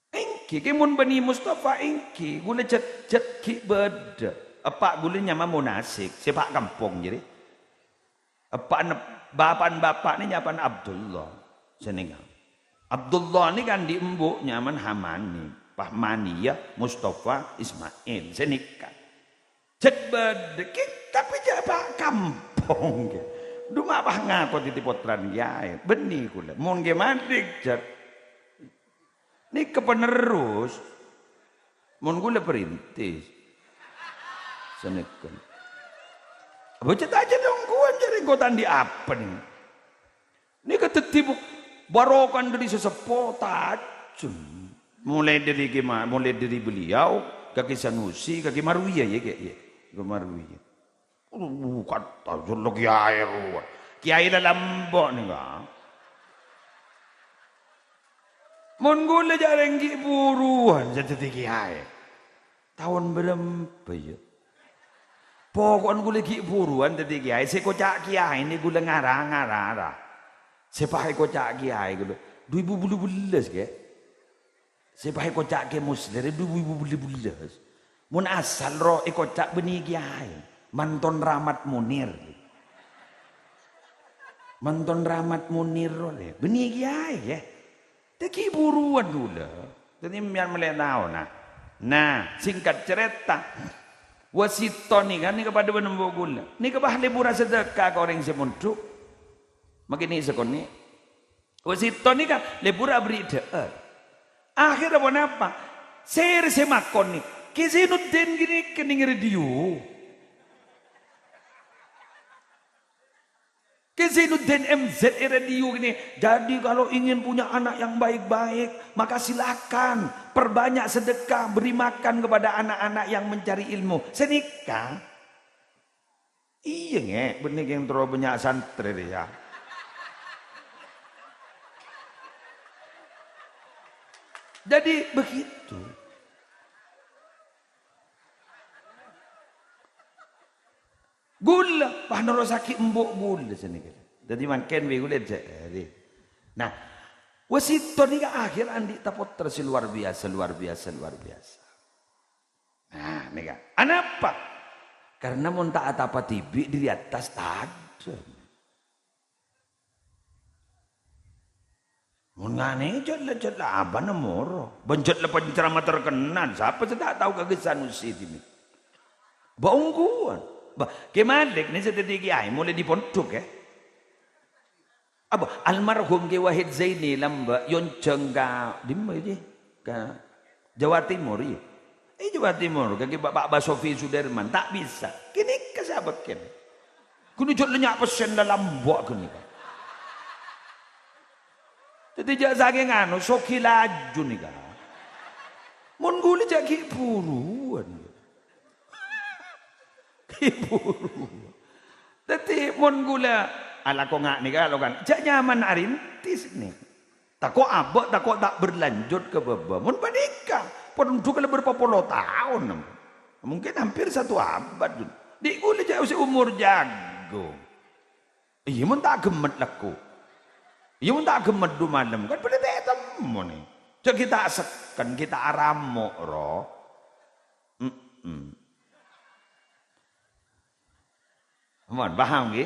Èngghi, kè mon Bani Mustafa èngghi, ghulâ jhât-jhât ghi' bâdâ. Eppa' ghulâ nyama Munasik, sè pa' kampong jârèya. Eppa'na, bapa'na, bapa'na nyapana Abdullah. Sè nèka. Abdullah nèka andi' embu' nyamana Hamani, Fahmani, ya, Mustafa, Ismail. Sè nèka. Jhât bâdâ, kè, tapè jhâ' pa' kampong, kè. Dhu ma' pas ngako dhâddhi pottrana kèyaè. Bânnè ghulâ. Mon kè mandhek, jhât. Nèka penerus. Mon ghulâ perintis. Sanèka. Bocah tajâ dongguwan jârèya engko' ta' andi' apa nèka. Nèka dhâddhi bu-, barokah dhâri sè seppo tajhât. Molaè dhâri Kè Ma-, molaè dhâri beliau, ka Kè Sanusi, ka Kè Marwiya, ya, Kè, ya. Kè Marwiya. Uh, kata jârèya kèyaè rowa. Kèyaè lalambâ' nèka. Mon ghulâ jhâ' rèng ghi' buruwân sè dhâddhi kèyaè. Taon bârâmpa, ya? Poko'en ghulâ ghi' buruwân dhâddhi kèyaè. Sè koca' kèyaè nèka ghulâ ngara-ngara, ra. Sè pas èkoca' kèyaè ghulâ. Dhu èbu bâllu bellâs, Kè. Sè pas èkoca' Kè Muslir, dhu èbu bâllu bellâs. Mon asal ro èkoca' bânnè kèyaè, Manton Rahmat Munir. Manton Rahmat Munir ro, lè. Bânnè kèyaè, yâ. Dhâggi' buruwân ghulâ. Dhâddhi, sampèyan molaè taona. Nah, singkat cerita, Wasito nèka, nèka padâ bân embu' ghulâ. Nèka pas lebura sadhâka ka orèng sè mondhuk. Makè nè' sakonè'. Wasito nèka lebur aberri' dhâ'âr. Akhirra ponapa? Sèra sè makon nè, Kè Zainuddin ghânèka nèng radio. Kè Zainuddin M Z è radio ghânèka. Jadi, kalau ingin punya anak yang baik-baik, maka silakan perbanyak sedekah, beri makan kepada anak-anak yang mencari ilmu. Sanèka. Iyâ, ngè', bânnè kèng terro bânnya' santrè rèya. Jadi begitu. Ghulâ, pas nerrossaghi embu' ghulâ sanèka. Dhâddhi mangkèn bi' ghulâ jhâ' arè. Nah, Wasito nèka akhir andi' tapottra sè luar biasa, luar biasa, luar biasa. Nah, nèka. Anapa? Karena mon ta' atapa dhibi' dhâri attas tadhâ'. Mon nganè jhâ' la-, jhâ' la abâna moro. Bân jhâ' la penceramah terkenal. Sapa sè ta' tao ka Kè Sanusi dhibi'? Bâ' ongghuwân. Bâ, Kè Malik nè sè dhâddhi kèyaè molaè dhâri pondhuk, yâ. Apa? Almarhum Kè Wahid Zaini lambâ' èyonjhâng ka dimma, yâ? Ka Jawa Timur, yâ? Eh, Jawa Timur, ka Kè Bapak Basofi Sudarman, ta' bisa. Ghânèka sahabat kèn. Ghun jhâ' la nya' pèssèna lalambâ' ghânèka. Dhâddhi jhâ' sakèng anu, soghi laju nèka. Mon ghulâ jhâ' ghi' buruwân. Ghi' buruwân. Dhâddhi mon ghulâ alako nga' nèka, alako nga', jhâ' nyaman arintis nè. Tako' abâ', tako' ta' berlanjut ka bâbâ. Mon panèka, pondhuk lebur pa polo taon. Mungkin hampir satu abad. Dhi' ghulâ jhâ' sè umur jhâghung. Iyâ, mon ta' ghemmet lako. Iyâ, mon ta' ghemmet dhu malem, kan bâli ta' ètemmo nè. Jhâ' ghi' ta' sekken, ghi' ta' aramo', ro. Mm-mm. Aman, paham, ghi?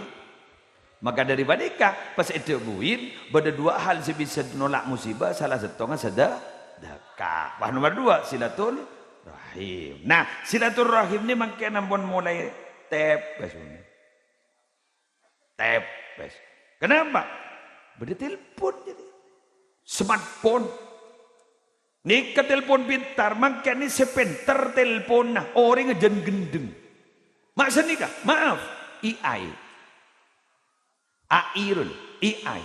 Maka dhâri panèka, pas èdhâbuwin, bâdâ dua hal sè bisa nolak musibah, salah sèttongnga sedekah. Wah, nomor dua, silaturrahim. Nah, silaturrahim nè mangkèn ampon molaè tèpès, nè. Tèpès. Kenapa? Bâdâ telpon jadi. Smartphone. Nèka telpon pintar, mangkèn nè sè pènter telponna, orèngnga jân ghendheng. Ma' sanèka, maaf, A I. A I, Rul, A I.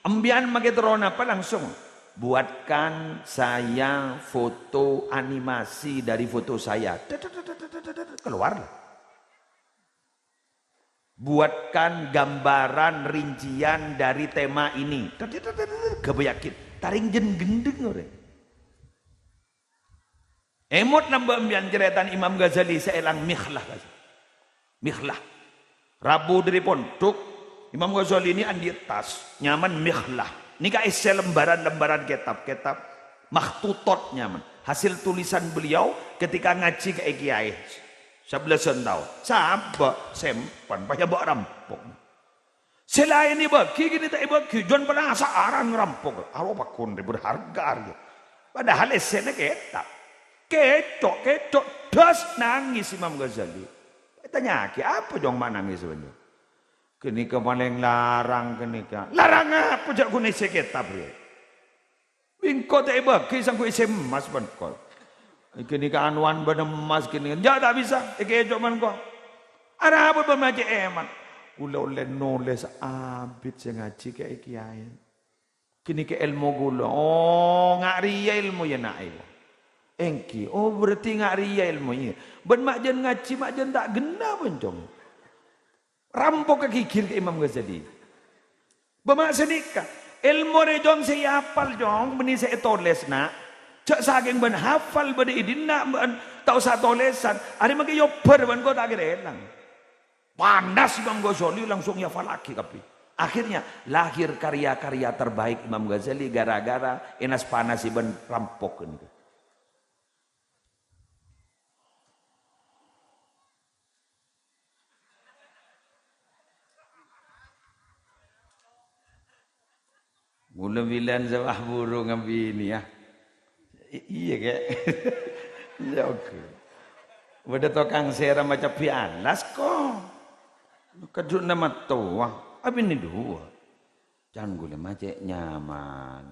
Empèyan makè terro napa langsung, "Buatkan saya foto animasi dari foto saya." Tet, tet, tet, tet, tet, tet, keluar. "Buatkan gambaran rincian dari tema ini." Tet, tet, tet, tet, tet, ghâbây yakin. Tarèng jân ghendheng orèng. Èmot nambâ' empèyan carètana Imam Ghazali sè èlang Mikhlah. Mikhlah. Rabu dhâri pondhuk, Imam Ghazali nè andi' tas, nyamana Mikhlah. Nèka èssè lembaran-lembaran kètab-kètab, makhtutot nyamana. Hasil tulisan beliau ketika ngajhi ka kèyaè. Sabellâsân taon. Sabâ', sèmpen, pas èbâ' rampok. Sè laèn èbâgi, kènè' ta' èbâgi, jân panasaran rampok. Aro pakon rè berharga arèya. Padahal èssèna kètab. Kèco', kèco', dhâs nangès Imam Ghazali. Ètanya'aghi, "Apa, Jong, ma' nangès bâ'na?" "Ghânèka palèng larang ghânèka." "Larang apa, jâ' ghun èssè kètab rèya?" "Bi' engko' ta' èbâgi sangghu èssè emmas bân engko'. Ghânèka anowan bân emmas ghânèka." "Enjâ', ta' bisa, èkèco' bân engko'." "Arapa bâ'na ma' cè' èman?" "Kaulâ ollè nolès abit sè ngajhi ka kèyaè. Ghânèka èlmo kaulâ." "Oh, nga' rèya èlmo, yâ, na', iyâ." "Èngghi." "Oh, berarti nga' rèya èlmo, iyâ. Bân ma' jân ngajhi, ma' jân ta' ghenna, bân, Cong." Rampok ka ghighir ka Imam Ghazali. Bâ' ma' sanèka, èlmo rè, Jong, sè èapal, Jong, bânnè sè ètolès, na'. Jâ' sakèng bâ'na hafal bâdâ è dinna', bâ'na ta' osa tolèsan. Arè mangkè èobbhâr bân engko' ta' kèra èlang." Panas Imam Ghazali, langsung èhafallaghi kabbhi. Akhirnya lahir karya-karya terbaik Imam Ghazali gara-gara ènas-panasè bân rampok ghânèka. Mula bilân sawah buru ngabiniyâ. I-, iyâ, Kè'. Iyâ, oke. Bâdâ tokang sèra macabbhi alas, ko'. Kaju'na mattowa, abinè duwâ'. Can ghulâ ma' cè' nyaman.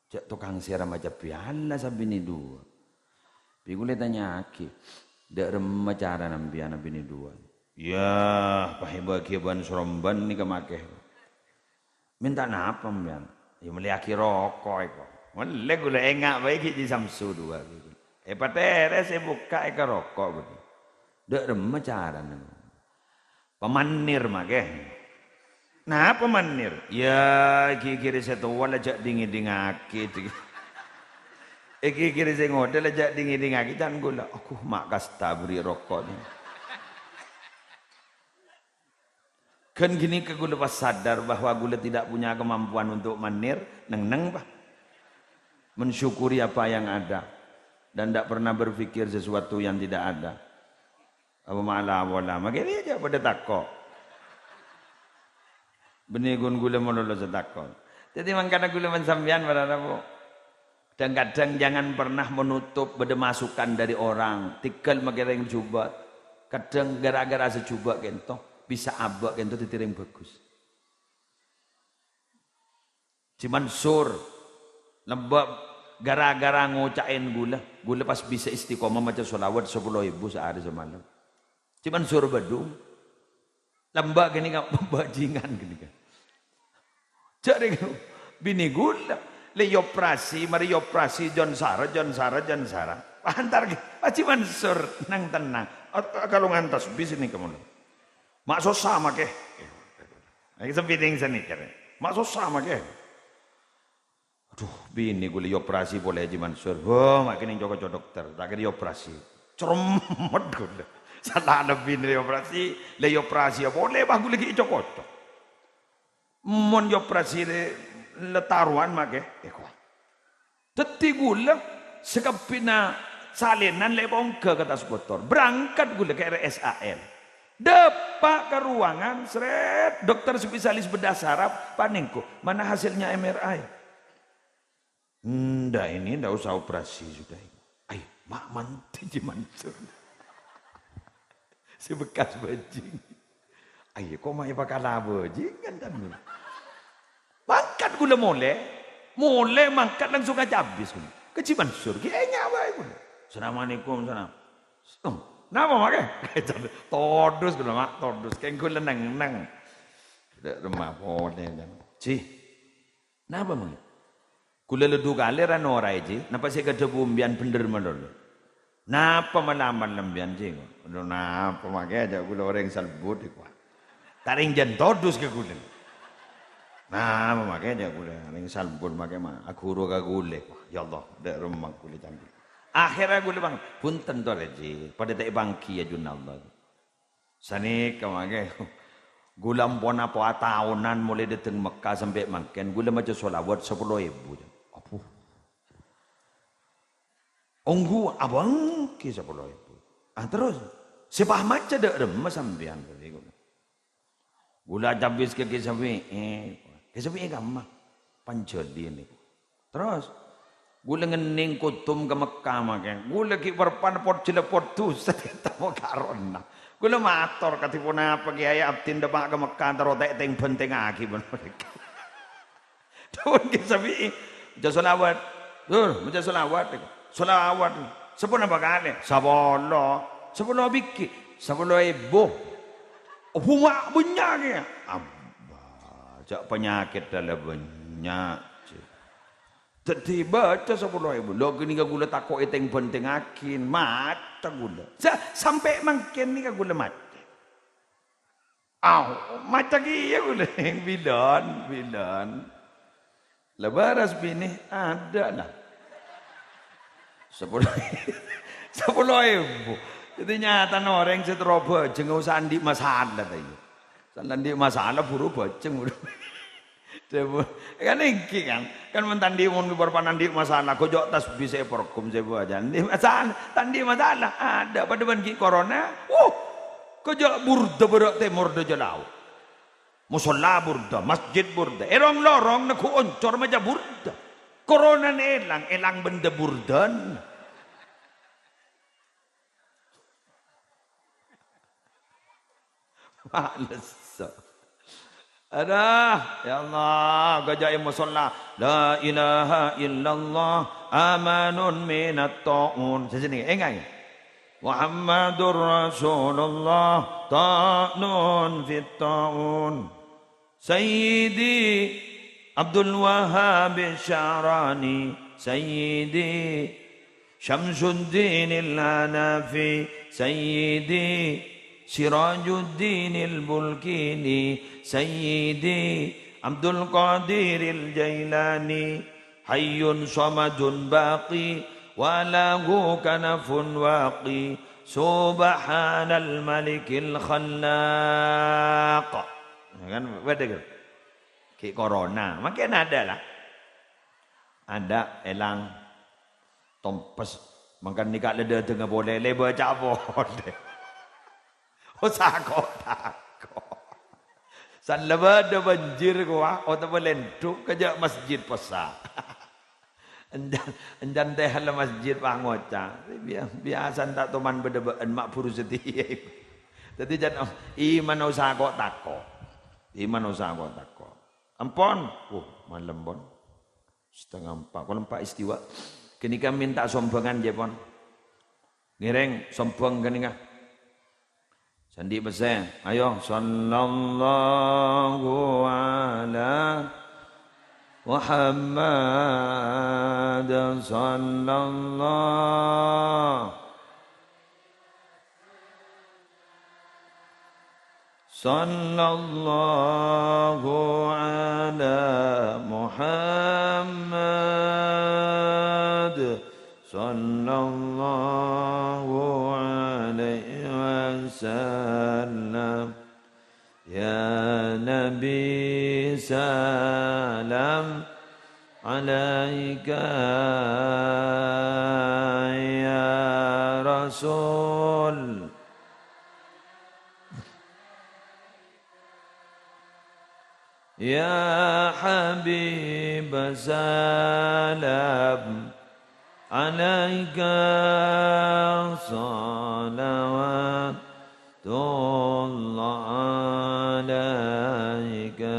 Jâ' tokang sèra macabbhi alas abinè duwâ'. Bi' ghulâ ètanya'aghi, "Dâ' remma carana sampèyan abinè duwâ'?" "Iyâ, pas èbâgiyâ bân-sorombân nèka makè." "Mènta napa sampèyan?" "Iyâ, mellèyaghi roko' èko." Mellè ghulâ, enga' bhâi ghi' jhi Samsu duwâ'. Èpatèrès, èbukka', èkaroko' bhâi. "Dâ' remma carana?" "Pamannir makè." "Napa mannir?" "Iyâ, ghi-ghiri sè towa la jâ' ding-ngèdingngaghi." "È ghi-ghiri sè ngodâ la jâ' ding-ngèdingngaghi," can ghulâ. Aku ma' kasta bâri' roko'. Kan ghânèka ghulâ pas sadar bahwa ghulâ tidak punya kemampuan untuk mannir, neng-neng, Pak. Mensyukuri apa yang ada dan ndak pernah berpikir sesuatu yang tidak ada. Apa ma' la pola? Makè rèya jâ' padâ tako'. Bânnè ghun ghulâ malolo sè tako'. Dhâddhi mangkana ghulâ bân sampèyan para rabu. Kadhâng-kadhâng jangan pernah menutup bâdâ masukan dari orang. Tèghâl makè rèng jhubâ'. Kadhâng gara-gara sè jhubâ' kènto, bisa abâ' kènto dhâddhi rèng bhâghus. Jhi Mansur, lambâ' gara-gara ngoca'è ghulâ, ghulâ pas bisa istiqomah maca sholawat sapolo èbu saarè samalem. Jhi Mansur Badung, lambâ' ghânèka bhâjingan ghânèka. Jârèya binè ghulâ, la èoperasi, marè èoperasi, jân sara, jân sara, jân sara. Antar ghi, Jhi Mansur, nang-tennang. A-, akalongan tasbih sini kamono. Ma' sossa makè. Lagi sepiting sani kere. Ma' sossa makè. Aduh, binè ghulâ èoperasi polè Jhi Mansur. Wah, ma' kènèng co-koco dokter. Ta' kèra èoperasi. Cermet ghulâ. Salah binè èoperasi, la èoperasi polè, bâh ghulâ ghi' co-koco. Mon èoperasi la, la tarowan makè. Eh, kok. Dhâddhi ghulâ sakabbhina salènan la èpaongghâ ka Tasbotor. Berangkat ghulâ ka R S A L. Dâpa' ka ruangan, sret, dokter spesialis bedah saraf, panèngko, "Mana hasilnya M R I?" "Ndak, ini ndak usah operasi sudah ini." Ai, ma' mandhi Jhi Mansur. Sè bekas bhâjing. Ayo, kok ma' èpakala bhâjingan kan? Mangkat ghulâ molè. Molè mangkat langsung ka cabis ghulâ. Ka Jhi Mansur, ghi' ènga' bhâi ghulâ. "Assalamualaikum, salam." "Oh, napa makè?" Todus ghulâ, Ma', todus. Kèng ghulâ neng-neng. Dâ' remma polè, Jhi. Napa, Mang? Ghulâ la du kalè ra noraè, Jhi. Napa sè èkadhâbu sampèyan bhendher malolo? Napa malaman sampèyan, Jhi? Aduh, napa makè ajâ' ghulâ orèng salbut, kok. Ta' rèng jân todus ka ghulâ. Napa makè ajâ' ghulâ orèng salbut makè ma-, aghuru ka ghulâ, kok. Ya Allah, dâ' remma ghulâ canggih. Akhèrra ghulâ bâng, "Bhunten, torè, Jhi. Padâ ta' èpangghi, ajunanna Allah." Sanèka makè. Ghulâ ampon apowa taonan molaè dâteng Mekka sampè' mangkèn, ghulâ maca sholawat sapolo èbu. Apo? Ongghu abângghi sapolo èbu. Ah, terros? Sè pas maca dâ' remma sampèyan, bâli kaulâ. Kaulâ acabis ka Kè Sapi'i. Kè Sapi'i kamma? Panjhâliyân nèko. Terros, kaulâ ngennèng kodhum ka Mekkah makè. Kaulâ ghi' parpan pot-jhâlâpot dhusa, tètamo karonna. Kaulâ mator, "Kadhi ponapa, Kèyaè, abdhina dâpa' ka Mekkah, terro ta' tèng-bhântèngngaghi bân mereka." Dhâbuna Kè Sapi'i, "Maca shalawat. Dur, maca shalawat." "Shalawat. Saponapa kalè?" "Sapolo." "Sapolo bighi'?" "Sapolo èbu." "Obu ma' bânnya' kèya." "Abba, jhâ' panyakèt dâlâ bânnya', jhâ'." Dhâddhi baca sapolo èbu. Lho, ghânèka kaulâ tako' ètèng-bhântèngngaghi, maca kaulâ. Sa-, sampè' mangkèn nèka kaulâ maca. Aw, maca kèya kaulâ. Bilân, bilân. La bârâs binè, adâ' la. Sapolo, sapolo èbu. Dhâddhi nyatana orèng sè terro bhâjheng osa andi' masalah, ta' iyâ? Sè andi' masalah buru bhâjheng, buru. Dhâbu, kan èngghi, kan? Kan mon ta' andi', mon parpan andi' masalah, ghâjâ' tasbih sè èparghum sè bâca. Andi' masalah, ta' andi' masalah. Adâ', padâ bân ghi' corona. Wuh! Ghâjâ' Burda bârâ' tèmor dâjâ lao'. Mosolla Burda, masjid Burda. È rong-lorong neggu' oncor maca Burda. Coronana èlang, èlang bendâ Burdana. Males. Aduh, ya Allah, ghâjâ' è mosolla. La ilaha illallah, amanun minat ta'un. Sè jenenge, enga', enga'. Muhammadur Rasulullah, ta'nun fit ta'un. Sayyidi Abdul Wahhab Sya'rani, Sayyidi Syamsuddin Al-Hanafi, Sayyidi Sirajuddin Al-Bulkini, Sayyidi Abdul Qadir Al-Jailani, hayyun samadun baqi, wa lahu kanafun waqi, subhanal malikil khallaq. Kan, bâdâ, kan? Ghi' corona, mangkèn adâ', la. Adâ', èlang, tompes. Mangkana nèka la dâteng polè, la èbâca polè. Oh, sako-tako'. San la bâdâ banjir kowa, otabâ lèndhuk, ghâjâ' masjid pèssa'. Enjan, enjan tèhalla masjid pangoca'. Biya-, biyasana ta' toman bâdâ bâ'ân, ma' buru satèya. Dhâddhi, can, iman osa ko'-tako'. Iman osa ko'-tako'. Ampon. Wuh, malem, pon. Setengah empat. Pon empat istiwa. Ghânèka mènta sombhângan, jâ, pon. Ngèrèng sombhâng ghânèka. Sè andi' pèssè. Ayo, sallallahu ala Muhammad, sallallahu Sallallahu ala Muhammad, sallallahu alaihi wasallam. Ya Nabi, salam alaika, ya Rasul. Ya Habib, salam alaika, salawatullah alaika.